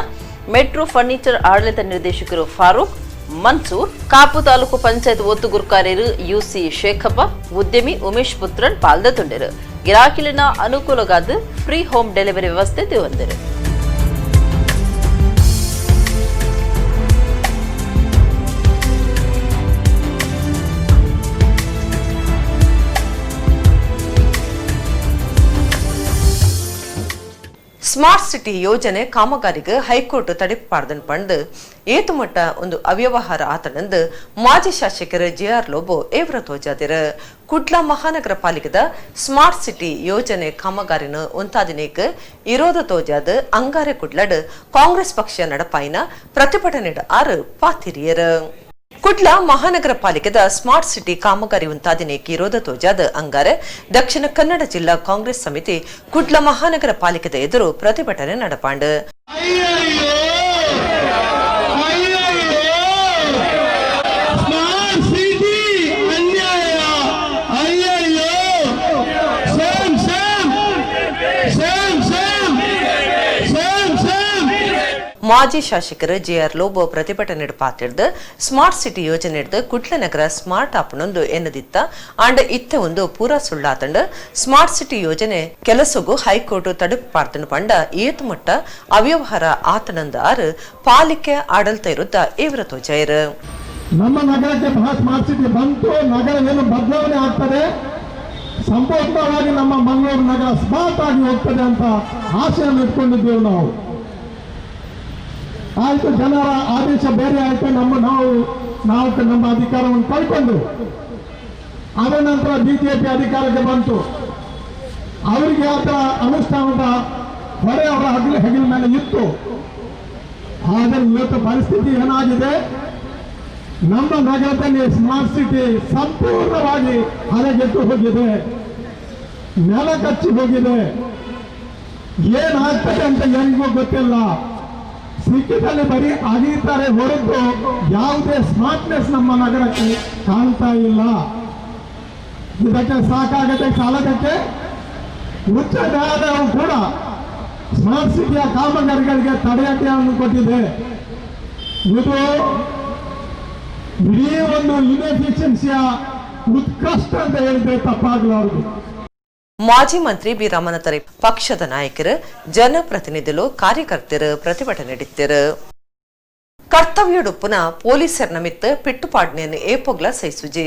ಮೆಟ್ರೋ ಫರ್ನಿಚರ್ ಆಡಳಿತ ನಿರ್ದೇಶಕರು ಫಾರೂಕ್ ಮನ್ಸೂರ್, ಕಾಪು ತಾಲೂಕು ಪಂಚಾಯತ್ ಒತ್ತು ಗುರುಕಾರ್ಯರು ಯುಸಿ ಶೇಖಪ್ಪ, ಉದ್ಯಮಿ ಉಮೇಶ್ ಪುತ್ರನ್ ಪಾಲ್ದೆ ತೊಂಡೆರು. ಗಿರಾಕಿಲಿನ ಅನುಕೂಲಗಾದ ಫ್ರೀ ಹೋಮ್ ಡೆಲಿವರಿ ವ್ಯವಸ್ಥೆ ದೇವಂದರು. ಸ್ಮಾರ್ಟ್ ಸಿಟಿ ಯೋಜನೆ ಕಾಮಗಾರಿಗೆ ಹೈಕೋರ್ಟ್ ತಡೆಪಾರ್ದನ್ ಪಂಡು ಏತುಮಟ್ಟ ಒಂದು ಅವ್ಯವಹಾರ ಆತನಂದು ಮಾಜಿ ಶಾಸಕರು ಜೆ ಆರ್ ಲೋಬೋ ಏವ್ರ ತೋಜಾದಿರು. ಕುಡ್ಲ ಮಹಾನಗರ ಪಾಲಿಕೆದ ಸ್ಮಾರ್ಟ್ ಸಿಟಿ ಯೋಜನೆ ಕಾಮಗಾರಿನ ಒಂತಾದಿನೇಕ್ ಇರೋದ ತೋಜಾದ ಅಂಗಾರೆ ಕುಡ್ಲಡ್ ಕಾಂಗ್ರೆಸ್ ಪಕ್ಷ ನಡಪಾಯಿನ ಪ್ರತಿಭಟನೆ ಆರು ಪಾತಿರಿಯರು. ಕುಡ್ಲ ಮಹಾನಗರ ಪಾಲಿಕೆದ ಸ್ಮಾರ್ಟ್ ಸಿಟಿ ಕಾಮಗಾರಿ ಉಂತಾದಿನೇಕ್ ಇರೋದ ತೋಜಾದ ಅಂಗಾರೆ ದಕ್ಷಿಣ ಕನ್ನಡ ಜಿಲ್ಲಾ ಕಾಂಗ್ರೆಸ್ ಸಮಿತಿ ಕುಡ್ಲ ಮಹಾನಗರ ಪಾಲಿಕೆದ ಎದುರು ಪ್ರತಿಭಟನೆ ನಡಪಾಂಡು. ಮಾಜಿ ಶಾಸಕರು ಜೆ ಆರ್ ಲೋಬೋ ಪ್ರತಿಭಟನೆ ಪಾತಿಡ್ದು ಸ್ಮಾರ್ಟ್ ಸಿಟಿ ಯೋಜನೆ ಹಿಡ್ದು ಕುಡ್ಲ ನಗರ ಸ್ಮಾರ್ಟ್ ಆಪಣೊಂದು ಎನ್ನದಿತ್ತ ಆಂಡ ಇತ್ತ ಒಂದು ಪೂರಾ ಸುಳ್ಳಾತಂಡು ಸ್ಮಾರ್ಟ್ ಸಿಟಿ ಯೋಜನೆ ಕೆಲಸಗೂ ಹೈಕೋರ್ಟ್ ತಡುಪು ಪಾರ್ತನು ಪಂಡ ಏತುಮಟ್ಟ ಅವ್ಯವಹಾರ ಆತನಂದ ಆರು ಪಾಲಿಕೆ ಆಡಳಿತ ವಿರುದ್ಧ ತೀವ್ರ ತೋಜಾಯರು. ನಮ್ಮ ನಗರಕ್ಕೆ ಸ್ಮಾರ್ಟ್ ಸಿಟಿ ಬಂತು, ನಗರ ಏನು ಬದಲಾವಣೆ ಆಗ್ತದೆ, ಸಂಪೂರ್ಣವಾಗಿ ನಮ್ಮ ಮಂಗಳೂರು ನಗರ ಸ್ಮಾರ್ಟ್ ಆಗಿ ಹೋಗ್ತದೆ ಅಂತ ಆಸೆಯನ್ನು ಇಟ್ಕೊಂಡಿದ್ದೇವೆ ನಾವು. ಆಯ್ತು, ಜನರ ಆದೇಶ ಬೇರೆ ಆಯ್ತು, ನಾವು ನಮ್ಮ ಅಧಿಕಾರವನ್ನು ಕಳ್ಕೊಂಡು ಅದರ ನಂತರ ಬಿಜೆಪಿ ಅಧಿಕಾರಕ್ಕೆ ಬಂತು. ಅವರಿಗೆ ಅದರ ಅನುಷ್ಠಾನದ ಹೊರೆ ಅವರ ಹೆಗಲ ಮೇಲೆ ಇತ್ತು. ಆದರೆ ಇವತ್ತು ಪರಿಸ್ಥಿತಿ ಏನಾಗಿದೆ, ನಮ್ಮ ನಗರದಲ್ಲಿ ಸ್ಮಾರ್ಟ್ ಸಿಟಿ ಸಂಪೂರ್ಣವಾಗಿ ಹದಗೆಟ್ಟು ಹೋಗಿದೆ, ನೆಲ ಕಚ್ಚಿ ಹೋಗಿದೆ. ಏನಾಗ್ತದೆ ಅಂತ ಯಾರಿಗೂ ಗೊತ್ತಿಲ್ಲ. ಸಿಕ್ಕಿದಲ್ಲಿ ಬರೀ ಅಗೀತಾರೆ ಹೊರತು ಯಾವುದೇ ಸ್ಮಾರ್ಟ್ನೆಸ್ ನಮ್ಮ ನಗರಕ್ಕೆ ಕಾಣ್ತಾ ಇಲ್ಲ. ಇದಕ್ಕೆ ಸಾಕಾಗದೆ ಸಾಲದಕ್ಕೆ ಉಚ್ಚ ನ್ಯಾಯಾಲಯವು ಕೂಡ ಸ್ಮಾರ್ಟ್ ಸಿಟಿಯ ಕಾಮಗಾರಿಗಳಿಗೆ ತಡೆಯಾಜ್ಞೆಯನ್ನು ಕೊಟ್ಟಿದೆ. ಇದು ಇಡೀ ಒಂದು ಇನ್ಎಫಿಷಿಯನ್ಸಿಯ ಉತ್ಕೃಷ್ಟ ಅಂತ ಹೇಳಿದ್ರೆ ತಪ್ಪಾಗಲಾರದು. ಮಾಜಿ ಮಂತ್ರಿ ಬಿ ರಾಮನಾಥರೈ ಪಕ್ಷದ ನಾಯಕರು, ಜನಪ್ರತಿನಿಧಿಗಳು, ಕಾರ್ಯಕರ್ತರು ಪ್ರತಿಭಟನೆ ನಡೆಸಿದರು. ಕರ್ತವ್ಯಡುಪ್ಪುನ ಪೊಲೀಸರ ಮಿತ್ತ ಪಿಟ್ಟುಪಾಡ್ನೆಯನ್ನು ಏಪೊಗ್ಲ ಸೈಸುಜಿ.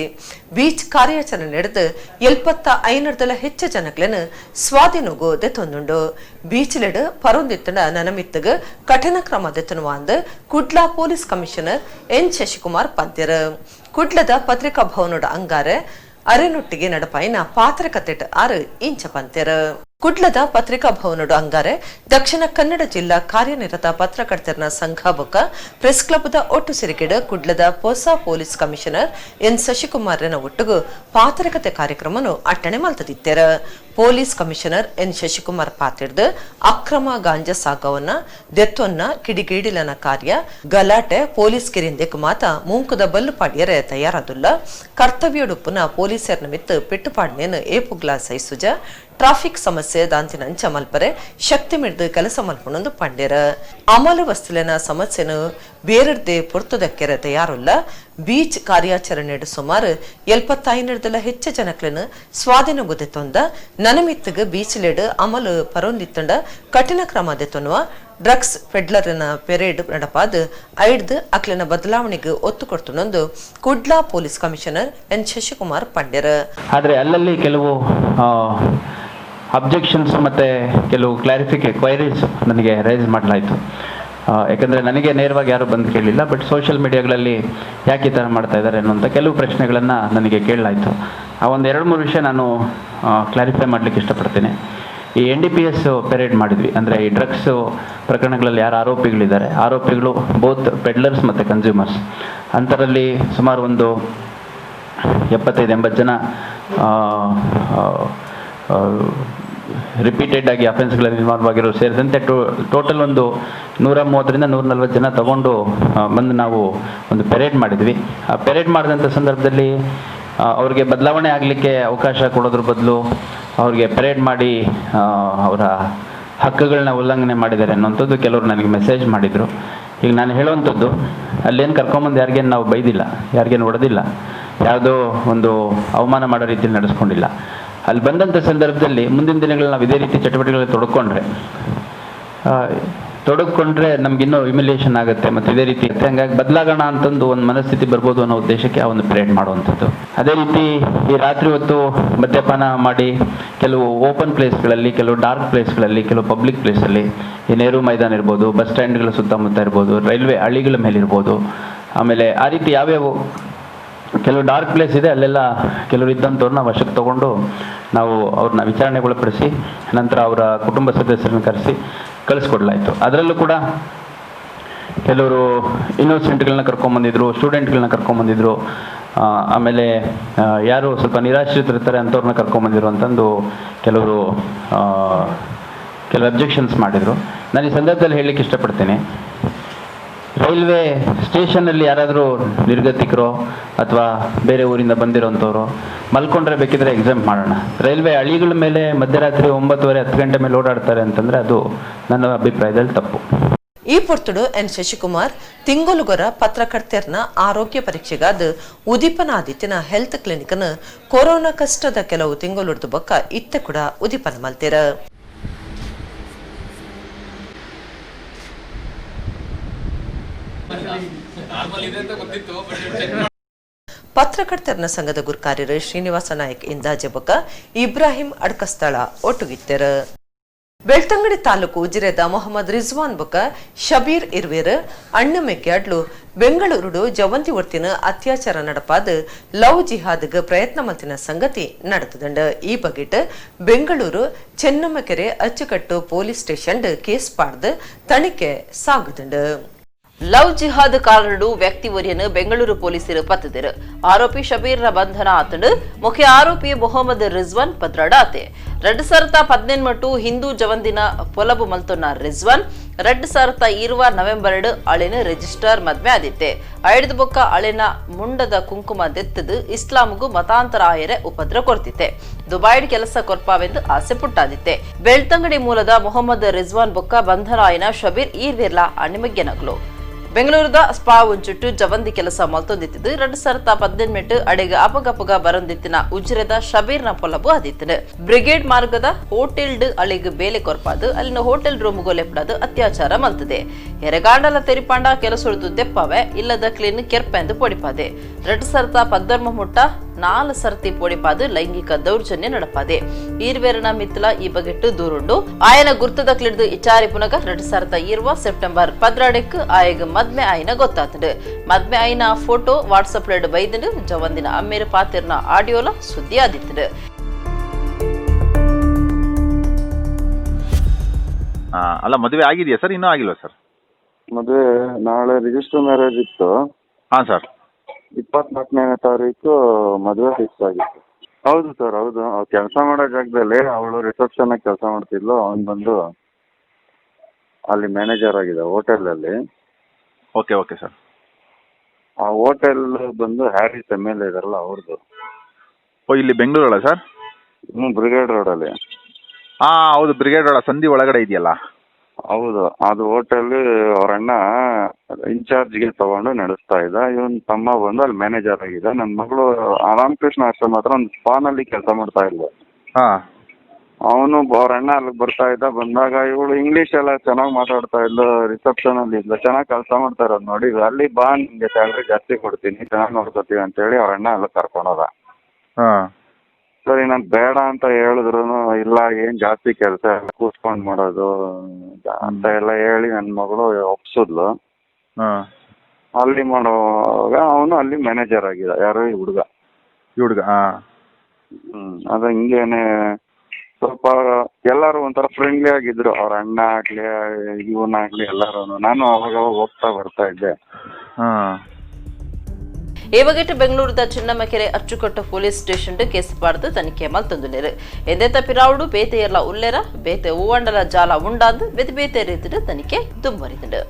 ಬೀಚ್ ಕಾರ್ಯಾಚರಣೆ ನಡೆದು 75 ಹೆಚ್ಚು ಜನಕ್ಲೆನ್ ಸ್ವಾಧೀನಗು ದೆತ್ತೊಂದುಂಡು. ಬೀಚ್ಲೆಡ್ ಪರೊಂದಿತ್ತಂಡ ನನಮಿತ್ತಗ್ ಕಠಿಣ ಕ್ರಮ ದೆತ್ತನುವಾಂದ್ Kudla police commissioner N Shashikumar ಪಂತೆರ್. ಕುಡ್ಲದ ಪತ್ರಿಕಾ ಭವನದ ಅಂಗಾರೆ ಅರೆನೊಟ್ಟಿಗೆ ನಡಪಾಯಿನ ಪಾತ್ರಕತೆಟ್ ಆರು ಇಂಚ ಪಂತೆರ್. ಕುಡ್ಲದ ಪತ್ರಿಕಾ ಭವನದ ಅಂಗಾರೆ ದಕ್ಷಿಣ ಕನ್ನಡ ಜಿಲ್ಲಾ ಕಾರ್ಯನಿರತ ಪತ್ರಕರ್ತರ ಸಂಘ ಬೊಕ್ಕ ಪ್ರೆಸ್ ಕ್ಲಬ್ದ ಒಟ್ಟು ಸಿರಿಕೆಡ್ ಕುಡ್ಲದ ಹೊಸ police commissioner N Shashikumar ನ ಒಟ್ಟುಗು ಪಾತ್ರಕತೆ ಕಾರ್ಯಕ್ರಮನು ಅಟ್ಟಣೆ ಮಲ್ತದಿತ್ತೆರ್. Police commissioner N Shashikumar ಪಾತಿರ್ದು ಅಕ್ರಮ ಗಾಂಜಾ ಸಾಗವನ್ನ ದೆತ್ತೊನ್ನ ಕಿಡಿಗೇಡಿಲನ ಕಾರ್ಯ ಗಲಾಟೆ ಪೊಲೀಸ್ ಕಿರಿಂದೆಕ್ ಮಾತ ಮೂಂಕುದ ಬಲ್ಲು ಪಾಡ್ಯರೆ ತಯಾರಾದುಲ್ಲ. ಕರ್ತವ್ಯಡುಪ್ಪುನ ಪೊಲೀಸರ ನಿಮಿತ್ತ ಪೆಟ್ಟುಪಾಡ್ನೇನು ಏಪುಗ್ಲಾ ಸೈಸುಜ. ಟ್ರಾಫಿಕ್ ಸಮಸ್ಯೆ ದಾಂತಿನ ಅಂಚ ಮಲ್ಪರೆ ಶಕ್ತಿ ಮಿಡ್ದು ಕೆಲಸ ಮಲ್ಪುನೊಂದು ಪಂಡೆರ. ಅಮಲು ವಸ್ತುಲಿನ ಸಮಸ್ಯೆನು ಬೇರೆರ್ದೆ ಪೊರ್ತುದಕ್ಕೆರೆ ತಯಾರುಲ್ಲ. ಬೀಚ್ ಕಾರ್ಯಾಚರಣೆಡ್ ಸುಮಾರು 75 ಹೆಚ್ಚು ಜನಕ್ಲೆನ್ ಸ್ವಾಧೀನ ಗುದೆತೊಂದ ನನಮಿತ್ತಗ್ ಬೀಚ್ಲೆಡ್ ಅಮಲು ಪರೊಂದಿತ್ತಂಡ ಕಠಿಣ ಕ್ರಮ ದೆತೊನುವ ಡ್ರಗ್ಸ್ ಪೆಡ್ಲರ್ನ ಪೆರೇಡ್ ನಡಪಾದ್ ಐಡ್ದ್ ಅಕ್ಲೆನ ಬದಲಾವಣೆಗೆ ಒತ್ತು ಕೊಡ್ತುನೊಂದು Kudla police commissioner N Shashikumar ಪಂಡೆರ್. ಆದರೆ ಅಲ್ಲಲ್ಲಿ ಕೆಲವು ಅಬ್ಜೆಕ್ಷನ್ಸ್ ಮತ್ತು ಕೆಲವು ಕ್ವೈರೀಸ್ ನನಗೆ ರೈಸ್ ಮಾಡಲಾಯಿತು. ಯಾಕಂದರೆ ನನಗೆ ನೇರವಾಗಿ ಯಾರೂ ಬಂದು ಕೇಳಲಿಲ್ಲ, ಬಟ್ ಸೋಷಿಯಲ್ ಮೀಡಿಯಾಗಳಲ್ಲಿ ಯಾಕೆ ಈ ಥರ ಮಾಡ್ತಾ ಇದ್ದಾರೆ ಅನ್ನುವಂಥ ಕೆಲವು ಪ್ರಶ್ನೆಗಳನ್ನು ನನಗೆ ಕೇಳಲಾಯಿತು. ಆ ಒಂದು 2-3 ವಿಷಯ ನಾನು ಕ್ಲಾರಿಫೈ ಮಾಡಲಿಕ್ಕೆ ಇಷ್ಟಪಡ್ತೇನೆ. ಈ NDPS parade ಮಾಡಿದ್ವಿ, ಅಂದರೆ ಈ ಡ್ರಗ್ಸು ಪ್ರಕರಣಗಳಲ್ಲಿ ಯಾರು ಆರೋಪಿಗಳಿದ್ದಾರೆ, ಆರೋಪಿಗಳು ಬೋತ್ ಪೆಡ್ಲರ್ಸ್ ಮತ್ತು ಕನ್ಸ್ಯೂಮರ್ಸ್ ಅಂಥರಲ್ಲಿ ಸುಮಾರು ಒಂದು 75-80 ಜನ ರಿಪೀಟೆಡ್ ಆಗಿ ಅಫೆನ್ಸ್ಗಳಲ್ಲಿ ಇನ್ವಾಲ್ವ್ ಆಗಿರೋ ಸೇರಿದಂತೆ ಟೋಟಲ್ ಒಂದು 130 ರಿಂದ 140 ಜನ ತಗೊಂಡು ಬಂದು ನಾವು ಒಂದು ಪೆರೇಡ್ ಮಾಡಿದ್ವಿ. ಆ ಪೆರೇಡ್ ಮಾಡಿದಂಥ ಸಂದರ್ಭದಲ್ಲಿ ಅವ್ರಿಗೆ ಬದಲಾವಣೆ ಆಗಲಿಕ್ಕೆ ಅವಕಾಶ ಕೊಡೋದ್ರ ಬದಲು ಅವ್ರಿಗೆ ಪೆರೇಡ್ ಮಾಡಿ ಅವರ ಹಕ್ಕುಗಳನ್ನ ಉಲ್ಲಂಘನೆ ಮಾಡಿದ್ದಾರೆ ಅನ್ನುವಂಥದ್ದು ಕೆಲವರು ನನಗೆ ಮೆಸೇಜ್ ಮಾಡಿದರು. ಈಗ ನಾನು ಹೇಳುವಂಥದ್ದು, ಅಲ್ಲೇನು ಕರ್ಕೊಂಬಂದು ಯಾರಿಗೇನು ನಾವು ಬೈದಿಲ್ಲ, ಯಾರಿಗೇನು ಹೊಡೆದಿಲ್ಲ, ಯಾವುದೋ ಒಂದು ಅವಮಾನ ಮಾಡೋ ರೀತಿಯಲ್ಲಿ ನಡೆಸ್ಕೊಂಡಿಲ್ಲ. ಅಲ್ಲಿ ಬಂದಂಥ ಸಂದರ್ಭದಲ್ಲಿ ಮುಂದಿನ ದಿನಗಳಲ್ಲಿ ನಾವು ಇದೇ ರೀತಿ ಚಟುವಟಿಕೆಗಳಲ್ಲಿ ತೊಡಗಿಕೊಂಡ್ರೆ ನಮಗಿನ್ನೂ ಹ್ಯುಮಿಲಿಯೇಷನ್ ಆಗುತ್ತೆ ಮತ್ತು ಇದೇ ರೀತಿ ಹಂಗಾಗಿ ಬದಲಾಗೋಣ ಅಂತಂದು ಒಂದು ಮನಸ್ಥಿತಿ ಬರ್ಬೋದು ಅನ್ನೋ ಉದ್ದೇಶಕ್ಕೆ ಆ ಒಂದು ಪರೇಡ್ ಮಾಡುವಂಥದ್ದು. ಅದೇ ರೀತಿ ಈ ರಾತ್ರಿ ಹೊತ್ತು ಮದ್ಯಪಾನ ಮಾಡಿ ಕೆಲವು ಓಪನ್ ಪ್ಲೇಸ್ಗಳಲ್ಲಿ, ಕೆಲವು ಡಾರ್ಕ್ ಪ್ಲೇಸ್ಗಳಲ್ಲಿ, ಕೆಲವು ಪಬ್ಲಿಕ್ ಪ್ಲೇಸಲ್ಲಿ, ಈ ನೆಹರು ಮೈದಾನ ಇರ್ಬೋದು, ಬಸ್ ಸ್ಟ್ಯಾಂಡ್ಗಳ ಸುತ್ತಮುತ್ತ ಇರ್ಬೋದು, ರೈಲ್ವೆ ಹಳಿಗಳ ಮೇಲಿರ್ಬೋದು, ಆಮೇಲೆ ಆ ರೀತಿ ಯಾವ್ಯಾವ ಕೆಲವು ಡಾರ್ಕ್ ಪ್ಲೇಸ್ ಇದೆ ಅಲ್ಲೆಲ್ಲ ಕೆಲವರು ಇದ್ದಂಥವ್ರನ್ನ ವಶಕ್ಕೆ ತೊಗೊಂಡು ನಾವು ಅವ್ರನ್ನ ವಿಚಾರಣೆಗೊಳಪಡಿಸಿ ನಂತರ ಅವರ ಕುಟುಂಬ ಸದಸ್ಯರನ್ನ ಕರೆಸಿ ಕಳಿಸ್ಕೊಡ್ಲಾಯಿತು. ಅದರಲ್ಲೂ ಕೂಡ ಕೆಲವರು ಇನ್ನೋಸೆಂಟ್ಗಳನ್ನ ಕರ್ಕೊಂಬಂದಿದ್ರು, ಸ್ಟೂಡೆಂಟ್ಗಳನ್ನ ಕರ್ಕೊಂಬಂದಿದ್ರು, ಆಮೇಲೆ ಯಾರು ಸ್ವಲ್ಪ ನಿರಾಶ್ರಿತರಿರ್ತಾರೆ ಅಂಥವ್ರನ್ನ ಕರ್ಕೊಂಬಂದಿರು ಅಂತಂದು ಕೆಲವರು ಕೆಲವು ಅಬ್ಜೆಕ್ಷನ್ಸ್ ಮಾಡಿದರು. ನಾನು ಈ ಸಂದರ್ಭದಲ್ಲಿ ಹೇಳಲಿಕ್ಕೆ ಇಷ್ಟಪಡ್ತೀನಿ, ರೈಲ್ವೆ ಸ್ಟೇಷನಲ್ಲಿ ಯಾರಾದರೂ ನಿರ್ಗತಿಕರು ಅಥವಾ ಬೇರೆ ಊರಿಂದ ಬಂದಿರೋಂಥವ್ರು ಮಲ್ಕೊಂಡ್ರೆ ಬೇಕಿದ್ರೆ ಎಕ್ಸಾಮ್ ಮಾಡೋಣ. ರೈಲ್ವೆ ಹಳಿಗಳ ಮೇಲೆ ಮಧ್ಯರಾತ್ರಿ 9:30-10 ಗಂಟೆ ಮೇಲೆ ಓಡಾಡ್ತಾರೆ ಅಂತಂದರೆ ಅದು ನನ್ನ ಅಭಿಪ್ರಾಯದಲ್ಲಿ ತಪ್ಪು. ಈ ಪೊರ್ತುಡು ಎನ್ ಶಶಿಕುಮಾರ್ ತಿಂಗೊಲುಗೊರ ಪತ್ರಕರ್ತೆರ್ನ ಆರೋಗ್ಯ ಪರೀಕ್ಷೆಗಾದ ಉದೀಪನಾದಿತ್ಯನ ಹೆಲ್ತ್ ಕ್ಲಿನಿಕ್ನ ಕೊರೋನಾ ಕಷ್ಟದ ಕೆಲವು ತಿಂಗಳುರ್ದು ಬೊಕ್ಕ ಇತ್ತೆ ಕೂಡ ಉದೀಪನ ಮಲ್ತೆರ. ಪತ್ರಕರ್ತರನ ಸಂಘದ ಗುರ್ಕಾರ್ಯರು ಶ್ರೀನಿವಾಸ ನಾಯಕ್ ಇಂದಾಜೆ ಬೊಕ್ಕ ಇಬ್ರಾಹಿಂ ಅಡ್ಕಸ್ಥಳ ಒಟ್ಟುಗಿತ್ತೆರ. ಬೆಳ್ತಂಗಡಿ ತಾಲೂಕು ಉಜಿರೆದ ಮೊಹಮ್ಮದ್ ರಿಜ್ವಾನ್ ಬೊಕ್ಕ ಶಬೀರ್ ಇರ್ವೇರ್ ಅಣ್ಣ ಮೆಗ್ಯಾಡ್ಲು ಬೆಂಗಳೂರುಡು ಜವಂತಿ ಒರ್ತಿನ ಅತ್ಯಾಚಾರ ನಡಪಾದ ಲವ್ ಜಿಹಾದ್ಗ್ ಪ್ರಯತ್ನ ಮಲ್ತಿನ ಸಂಗತಿ ನಡೆತದಂಡ. ಈ ಬಗೆಟ್ Bengaluru Chennammakere Achchukattu police station case ಪಾಡ್ದು ತನಿಖೆ ಸಾಗುದಂಡ. ಲವ್ ಜಿಹಾದ್ ಕಾರಡು ವ್ಯಕ್ತಿ ಒರಿಯನ್ನು ಬೆಂಗಳೂರು ಪೊಲೀಸರು ಪತ್ತದಿರು. ಆರೋಪಿ ಶಬೀರ್ನ ಬಂಧನ ಆತಂಡು ಮುಖ್ಯ ಆರೋಪಿ ಮೊಹಮ್ಮದ್ ರಿಜ್ವಾನ್ ಪದ್ರಾಡಾತೆ. 2018 ಮಟ್ಟು ಹಿಂದೂ ಜವಂದಿನ ಪೊಲಬು ಮಲ್ತೊನ್ನ ರಿಜ್ವಾನ್ 2020 ನವೆಂಬರ್ ಅಳೆನ ರಿಜಿಸ್ಟರ್ ಮದ್ವೆ ಆದಿತ್ತೆ. ಐದು ಬೊಕ್ಕ ಅಳೆನ ಮುಂಡದ ಕುಂಕುಮ ದೆತ್ತದು ಇಸ್ಲಾಂಗೂ ಮತಾಂತರ ಆಯರೆ ಉಪದ್ರ ಕೊರ್ತಿತ್ತೆ. ದುಬೈಡ್ ಕೆಲಸ ಕೊರ್ಪಾವೆಂದು ಆಸೆ ಪುಟ್ಟಾದಿತ್ತೆ. ಬೆಳ್ತಂಗಡಿ ಮೂಲದ ಮೊಹಮ್ಮದ್ ರಿಜ್ವಾನ್ ಬೊಕ್ಕ ಬಂಧನ ಆಯನ ಶಬೀರ್ ಈರ್ವಿರ್ಲಾ ಅಣಿಮಗ್ಯನಗ್ಲು. ಬೆಂಗಳೂರದ ಸ್ಪಾ ಒಂಚುಟ್ಟು ಜವಂದಿ ಕೆಲಸ ಮಲ್ತೊಂದಿತ್ತಿದ್ದು 2018 ಅಡೆಗೆ ಅಪಗಪಗ ಬರಂದಿತ್ತಿನ ಉಜಿರೆದ ಶಬೀರ್ನ ಪೊಲಬು ಆದಿತ್ತನು. ಬ್ರಿಗೇಡ್ ಮಾರ್ಗದ ಹೋಟೆಲ್ ಅಳಿಗೆ ಬೇಲೆ ಕೊರ್ಪಾದು ಅಲ್ಲಿನ ಹೋಟೆಲ್ ರೂಮ್ ಲೆಪ್ಪಡಾದು ಅತ್ಯಾಚಾರ ಮಲ್ತದೆ. ಎರೆಗಾಂಡಲ ತೆರಿಪಾಂಡ ಕೆಲಸೊಡ್ದು ದೆಪ್ಪವೆ ಇಲ್ಲದ ಕ್ಲೀನ್ ಕೆರ್ಪೆಂದು ಪೊಡಿಪಾದೆ. 2013 ಮುಟ್ಟ 4 ಸರ್ತಿ ಪೊಡಿಪಾದು ಲೈಂಗಿಕ ದೌರ್ಜನ್ಯ ನಡಪಾದೆ. ಈರ್ವೇರನ ಮಿತ್ತಲ ಈ ಬಗೆಟ್ಟು ದೂರುಂಡು. ಆಯನ ಗುರ್ತದ ಕ್ಲಿಡ್ದು ಇಚಾರಿ ಪುನಗ 2020 ಸೆಪ್ಟೆಂಬರ್ 14 ಆಯಗ ಮದ್ಮೆ ಆಯ್ನ ಗೊತ್ತಾತಂಡು. ಮದ್ಮೆ ಆಯ್ನ photo WhatsApp lead ಬೈದಂಡು ಜವಂದಿನ ಅಮ್ಮೇರು ಪಾತಿರ್ನ ಆಡಿಯೋಲ ಸುದ್ದಿ ಆದಿತ್ತಂಡು. ಅಲ್ಲ, ಮದುವೆ ಆಗಿದೆಯಾ ಸರ್? ಇನ್ನೂ ಆಗಿಲ್ವಾ ಸರ್? ಮದುವೆ ನಾಳೆ ರಿಜಿಸ್ಟರ್ ಮ್ಯಾರೇಜ್ ಇತ್ತು. ಹಾಂ ಸರ್. 24ನೇ ತಾರೀಕು ಮದುವೆ ಫಿಕ್ಸ್ ಆಗಿತ್ತು. ಹೌದು ಸರ್, ಹೌದು. ಕೆಲಸ ಮಾಡೋ ಜಾಗದಲ್ಲಿ ಅವಳು ರಿಸೆಪ್ಷನ್ ಕೆಲಸ ಮಾಡ್ತಿದ್ಲು, ಅವನು ಬಂದು ಅಲ್ಲಿ ಮ್ಯಾನೇಜರ್ ಆಗಿದೆ ಹೋಟೆಲಲ್ಲಿ. Okay okay sir. ಆ ಹೋಟೆಲ್ ಬಂದು Harris M L A ಇದಾರಲ್ಲ ಅವ್ರದ್ದು. ಓ, ಇಲ್ಲಿ ಬೆಂಗಳೂರಲ್ಲ ಸರ್? ಹ್ಞೂ, ಬ್ರಿಗೇಡ್ ರೋಡಲ್ಲಿ. ಹಾಂ ಹೌದು, ಬ್ರಿಗೇಡ್ ರೋಡ್ ಸಂಧಿ ಒಳಗಡೆ ಇದೆಯಲ್ಲ. ಹೌದು, ಅದು ಹೋಟೆಲ್ ಅವ್ರ ಅಣ್ಣ ಇನ್ಚಾರ್ಜ್ಗೆ ತಗೊಂಡು ನಡೆಸ್ತಾ ಇದ್ದ. ಇವನ್ ತಮ್ಮ ಬಂದು ಅಲ್ಲಿ ಮ್ಯಾನೇಜರ್ ಆಗಿದೆ. ನನ್ನ ಮಗಳು ರಾಮಕೃಷ್ಣ ಆಶ್ರಮ ಹತ್ರ ಒಂದು ಸ್ಪಾನಲ್ಲಿ ಕೆಲಸ ಮಾಡ್ತಾ ಇದ್ಲು. ಹಾಂ, ಅವನು ಅವ್ರ ಅಣ್ಣ ಅಲ್ಲಿಗೆ ಬರ್ತಾ ಇದ್ದ. ಬಂದಾಗ ಇವಳು ಇಂಗ್ಲೀಷ್ ಎಲ್ಲ ಚೆನ್ನಾಗಿ ಮಾತಾಡ್ತಾ ಇದ್ಲು, ರಿಸೆಪ್ಷನ್ ಅಲ್ಲಿ ಇದ್ಲು, ಚೆನ್ನಾಗಿ ಕೆಲಸ ಮಾಡ್ತಾ ಇರೋದು ನೋಡಿ, ಅಲ್ಲಿ ಬಾ ನಿಮಗೆ ಸ್ಯಾಲ್ರಿ ಜಾಸ್ತಿ ಕೊಡ್ತೀನಿ, ಚೆನ್ನಾಗಿ ನೋಡ್ಕೋತೀವಿ ಅಂತೇಳಿ ಅವ್ರ ಅಣ್ಣ ಅಲ್ಲಿ ಕರ್ಕೊಂಡೋದ. ಹಾಂ ಸರಿ, ನಾನು ಬೇಡ ಅಂತ ಹೇಳಿದ್ರು ಇಲ್ಲ, ಏನು ಜಾಸ್ತಿ ಕೆಲಸ ಎಲ್ಲ ಕೂತ್ಕೊಂಡು ಮಾಡೋದು ಅಂತ ಎಲ್ಲ ಹೇಳಿ ನನ್ನ ಮಗಳು ಒಪ್ಸಿದ್ಲು. ಹಾಂ, ಅಲ್ಲಿ ಮಾಡುವಾಗ ಅವನು ಅಲ್ಲಿ ಮ್ಯಾನೇಜರ್ ಆಗಿದ್ದ. ಯಾರು? ಈ ಹುಡುಗ. ಈ ಹುಡುಗ. ಹಾಂ, ಅದು ಹಿಂಗೇನೆ ಸ್ವಲ್ಪ ಎಲ್ಲರೂ ಒಂಥರ ಫ್ರೆಂಡ್ಲಿ ಆಗಿದ್ರು, ಅವ್ರ ಅಣ್ಣ ಆಗಲಿ ಇವನಾಗ್ಲಿ ಎಲ್ಲರೂ. ನಾನು ಅವಾಗವಾಗ ಹೋಗ್ತಾ ಬರ್ತಾ ಇದ್ದೆ. ಹಾಂ. ಈ ಬಗೆಟ್ ಬೆಂಗಳೂರದ ಚಿನ್ನಮಕೆರೆ ಅಚ್ಚುಕಟ್ಟು police station case ಪಾಡ್ದು ತನಿಖೆ ಮಲ್ತೊಂದುಲ್ಲೆರ್. ಎಂದೇ ತಪ್ಪಿರಾವುಡು ಬೇತೆ ಎಲ್ಲ ಉಲ್ಲೆರ ಬೇತೆ ಹೂವಂಡಲ ಜಾಲ ಉಂಡಾದ್ ಬೇತೆ ಬೇತೆ ರೀತಿಡ್ ತನಿಖೆ ದುಂಬರಿದುಂಡು.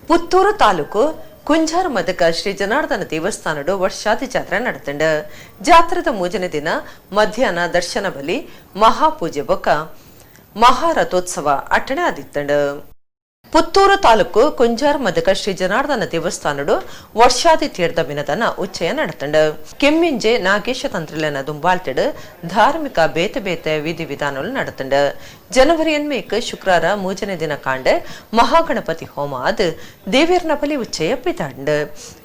ಪುತ್ತೂರು ತಾಲೂಕು ಕುಂಜಾರು ಮದಕ ಶ್ರೀ ಜನಾರ್ದನ ದೇವಸ್ಥಾನಡು ವರ್ಷಾದಿ ಜಾತ್ರೆ ನಡೆತಂಡು. ಜಾತ್ರೆದ ಮೂಜನೇ ದಿನ ಮಧ್ಯಾಹ್ನ ದರ್ಶನ ಬಲಿ, ಮಹಾಪೂಜೆ ಬೊಕ್ಕ ಮಹಾರಥೋತ್ಸವ ಅಟ್ಟಣೆ ಆದಿತ್ತಂಡು. ಪುತ್ತೂರು ತಾಲೂಕು ಕುಂಜಾರ್ ಮದಕ ಶ್ರೀ ಜನಾರ್ದನ ದೇವಸ್ಥಾನಡು ವರ್ಷಾದಿ ತೀರ್ಥ ಬಿನದನ ಉಚ್ಚಯ ನಡೆತಂಡು. ಕೆಮ್ಮಿಂಜೆ ನಾಗೇಶ ತಂತ್ರಿಲನ ದುಂಬಾಳ್ತಿಡು ಧಾರ್ಮಿಕ ಬೇತೆ ಬೇತೆ ವಿಧಿ ವಿಧಾನಗಳು ನಡೆತಂಡು. ಜನವರಿ 8 ಶುಕ್ರವಾರ ಮೂಜನೇ ದಿನ ಕಾಂಡೆ ಮಹಾಗಣಪತಿ ಹೋಮ ಅದು ದೇವಿಯರ್ನ ಬಲಿ ಉಚ್ಚಯ ಪಿತಾಂಡು.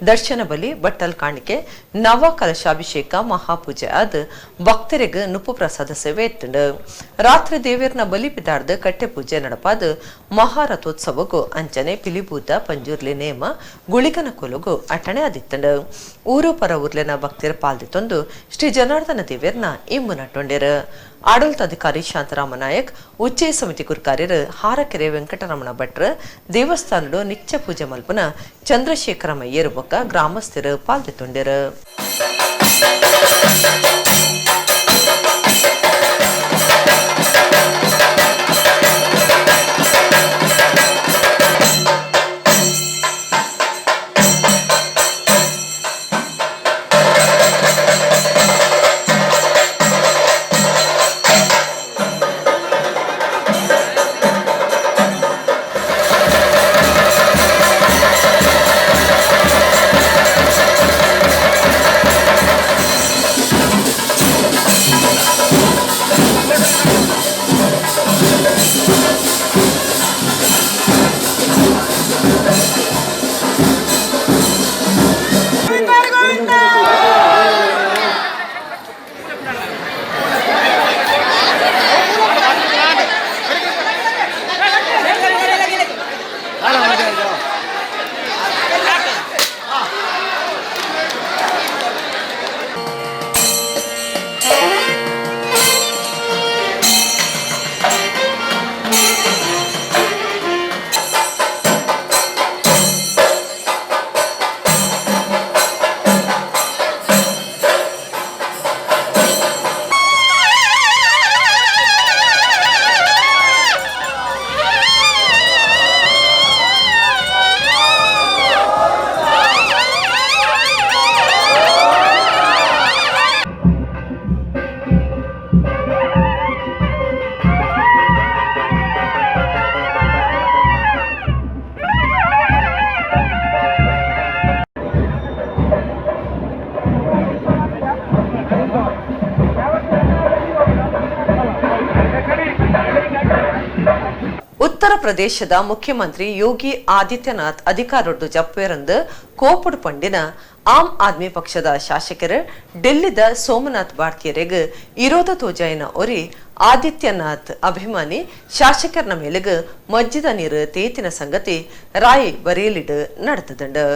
ದರ್ಶನ ಬಲಿ, ಬಟ್ಟಲ್ ಕಾಣಿಕೆ, ನವ ಕಲಶಾಭಿಷೇಕ, ಮಹಾಪೂಜೆ ಅದು ಭಕ್ತರಿಗೆ ನುಪ್ಪು ಪ್ರಸಾದ ಸೇವೆ ಎತ್ತಂಡು. ರಾತ್ರಿ ದೇವಿಯರ್ನ ಬಲಿ ಪಿತಾಡ್ದು ಕಟ್ಟೆ ಪೂಜೆ ನಡಪಾದು ಮಹಾರಥೋತ್ಸವಗೂ ಅಂಚನೆ ಪಿಲಿಭೂತ ಪಂಜುರ್ಲಿ ನೇಮ ಗುಳಿಗನ ಕೊಲುಗು ಅಟ್ಟಣೆ ಆದಿತ್ತಂಡು. ಊರು ಪರ ಊರ್ಲೆನ ಭಕ್ತರ ಪಾಲ್ದಿತ್ತೊಂದು ಶ್ರೀ ಜನಾರ್ದನ ದೇವಿಯರ್ನ ಇಂಬು ನಟ್ಟೊಂಡಿರು. ಆಡಳಿತಾಧಿಕಾರಿ ಶಾಂತರಾಮ ನಾಯಕ್, ಉಚ್ಚಯ ಸಮಿತಿ ಗುರುಕಾರ್ಯರು ಹಾರಕೆರೆ ವೆಂಕಟರಮಣ ಭಟ್ರು, ದೇವಸ್ಥಾನಡು ನಿತ್ಯ ಪೂಜೆ ಮಲ್ಪನ ಚಂದ್ರಶೇಖರ ಮಯ್ಯರು ಬೊಕ್ಕ ಗ್ರಾಮಸ್ಥರು ಪಾಲ್ದಿತ್ತೊಂಡಿರು. ಉತ್ತರ ಪ್ರದೇಶದ ಮುಖ್ಯಮಂತ್ರಿ ಯೋಗಿ ಆದಿತ್ಯನಾಥ್ ಅಧಿಕಾರೊಡ್ಡು ಜಪ್ವೇರಂದು ಕೋಪುಡು ಪಂಡಿನ ಆಮ್ ಆದ್ಮಿ ಪಕ್ಷದ ಶಾಸಕರು ಡೆಲ್ಲಿದ ಸೋಮನಾಥ್ ಭಾರತೀಯರಿಗೆ ಇರೋದ ತೋಜಾಯಿನ ಒರಿ ಆದಿತ್ಯನಾಥ್ ಅಭಿಮಾನಿ ಶಾಸಕರನ ಮೇಲೆಗೆ ಮಜ್ಜಿದ ನೀರು ತೇತಿನ ಸಂಗತಿ ರಾಯ್ ಬರೇಲಿಡ್ ನಡೆತದಂಡು.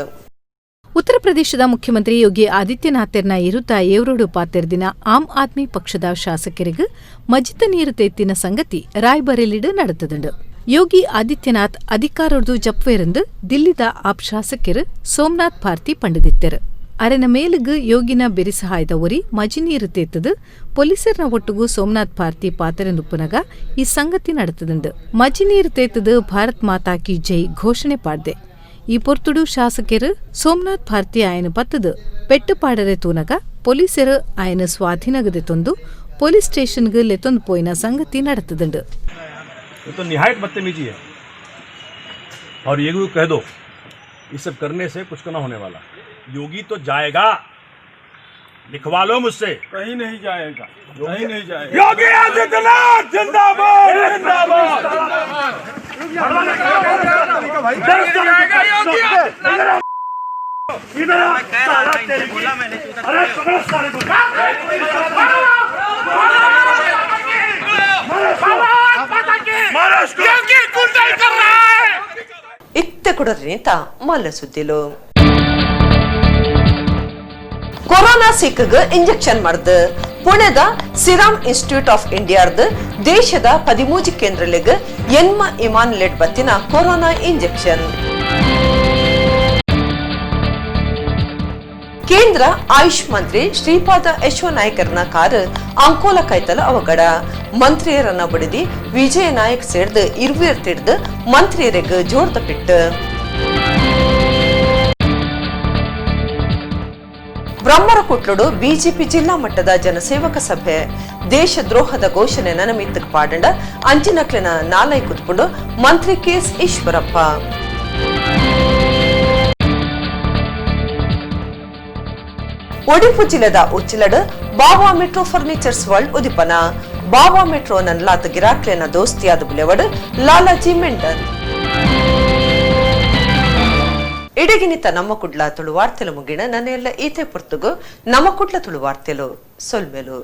ಉತ್ತರ ಪ್ರದೇಶದ ಮುಖ್ಯಮಂತ್ರಿ ಯೋಗಿ ಆದಿತ್ಯನಾಥರ್ನ ಇರುತ್ತ ಏವರೋಡು ಪಾತೆರ್ದಿನ ಆಮ್ ಆದ್ಮಿ ಪಕ್ಷದ ಶಾಸಕರಿಗೆ ಮಜಿತ ನೀರು ತೇತಿನ ಸಂಗತಿ ರಾಯ್ಬರೇಲಿಡ್ ನಡೆತದಂಡು. ಯೋಗಿ ಆದಿತ್ಯನಾಥ್ ಅಧಿಕಾರೊರ್ದು ಜಪ್ವೇರೆಂದು ದಿಲ್ಲಿದ ಆಪ್ ಶಾಸಕರು ಸೋಮನಾಥ್ ಭಾರತಿ ಪಂಡದಿತ್ತರು. ಅರೆನ ಮೇಲುಗು ಯೋಗಿನ ಬೆರಿಸಹಾಯದ ಒರಿ ಮಜಿನೀರು ತೇತದು ಪೊಲೀಸರ್ನ ಒಟ್ಟುಗು ಸೋಮನಾಥ್ ಭಾರತಿ ಪಾತೆರೆಂದುಪ್ಪುನಗ ಈ ಸಂಗತಿ ನಡೆತದಂಡು. ಮಜಿನೀರು ತೇತದು ಭಾರತ್ ಮಾತಾ ಕಿ ಜೈ ಘೋಷಣೆ ಪಾಡ್ದೆ. ಈ ಪೊರ್ತುಡು ಶಾಸಕರು ಸೋಮನಾಥ್ ಭಾರತಿ ಆಯನ ಪತ್ತದು ಪೆಟ್ಟು ಪಾಡರೆ ತೂನಗ ಪೊಲೀಸರು ಆಯನ ಸ್ವಾಧೀನಗದೆ ತೊಂದು ಪೊಲೀಸ್ ಸ್ಟೇಷನ್ಗೆ ಲೆತ್ತೊಂದು ಪೋಯಿನ ಸಂಗತಿ ನಡೆತದಂಡು. ये तो निहायत बदतमीजी है और ये भी कह दो, ये सब करने से कुछ ना होने वाला। योगी तो जाएगा, लिखवा लो मुझसे, कहीं नहीं जाएगा, कहीं नहीं जाएगा। योगी आदित्यनाथ जिंदाबाद जिंदाबाद। अरे पकड़ो सारे को। ಇತ್ತೆ ಕೊಡರಿನಿಂತ ಮಲ್ಲ ಸುದ್ದಿಲು. ಕೊರೋನಾ ಸೀಕ್ಗೆ ಇಂಜೆಕ್ಷನ್ ಮರ್ದು ಪುಣೆದ ಸಿರಾಮ್ ಇನ್ಸ್ಟಿಟ್ಯೂಟ್ ಆಫ್ ಇಂಡಿಯಾದ ದೇಶದ 13 ಕೇಂದ್ರಗಳಿಗೆ ಎನ್ಮ ಇಮಾನ್ ಲೆಡ್ ಬತ್ತಿನ ಕೊರೋನಾ ಇಂಜೆಕ್ಷನ್. ಕೇಂದ್ರ ಆಯುಷ್ ಮಂತ್ರಿ ಶ್ರೀಪಾದ ಯಶೋ ನಾಯ್ಕರ್ನ ಕಾರು ಅಂಕೋಲ ಕೈತಲ ಅವಘಡ. ಮಂತ್ರಿಯರನ್ನ ಬಡಿದಿ ವಿಜಯ ನಾಯಕ್ ಸೇರ್ದು ಇರುವೇರ್ ತಿಡ್ದು ಮಂತ್ರಿಯರಿಗೆ ಜೋರ್ದ ಪಿಟ್ಟು. ಬ್ರಹ್ಮರಕುಟ್ಲುಡು ಬಿಜೆಪಿ ಜಿಲ್ಲಾ ಮಟ್ಟದ ಜನಸೇವಕ ಸಭೆ. ದೇಶದ್ರೋಹದ ಘೋಷಣೆ ನನಮಿತ್ತಕ್ಕೆ ಪಾಡಂಡ ಅಂಚಿನಕ್ಲಿನ ನಾಲೈ ಕುತ್ಕೊಂಡು ಮಂತ್ರಿ ಕೆಎಸ್ ಈಶ್ವರಪ್ಪ. ಒಡಿಪು ಜಿಲ್ಲೆದ ಉಚ್ಚಿಲಡು ಬಾಬಾ ಮೆಟ್ರೋ ಫರ್ನಿಚರ್ಸ್ ವರ್ಲ್ಡ್ ಉದಿಪನ. ಬಾಬಾ ಮೆಟ್ರೋ ನನ್ಲಾತ್ ಗಿರಾಕ್ಲೆನ ದೋಸ್ತಿಯಾದ ಬುಲೆವಡು ಲಾಲಾಜಿ ಮೆಂಡನ್. ಇಡಗಿನಿತ ನಮ್ಮ ಕುಡ್ಲ ತುಳು ವಾರ್ತೆಲು ಮುಗಿಣ ನನ್ನೆಲ್ಲ ಈತೆ ಪುರ್ತುಗು ನಮ್ಮ ಕುಡ್ಲ ತುಳು ವಾರ್ತೆಲು ಸೊಲ್ಮೆಲು.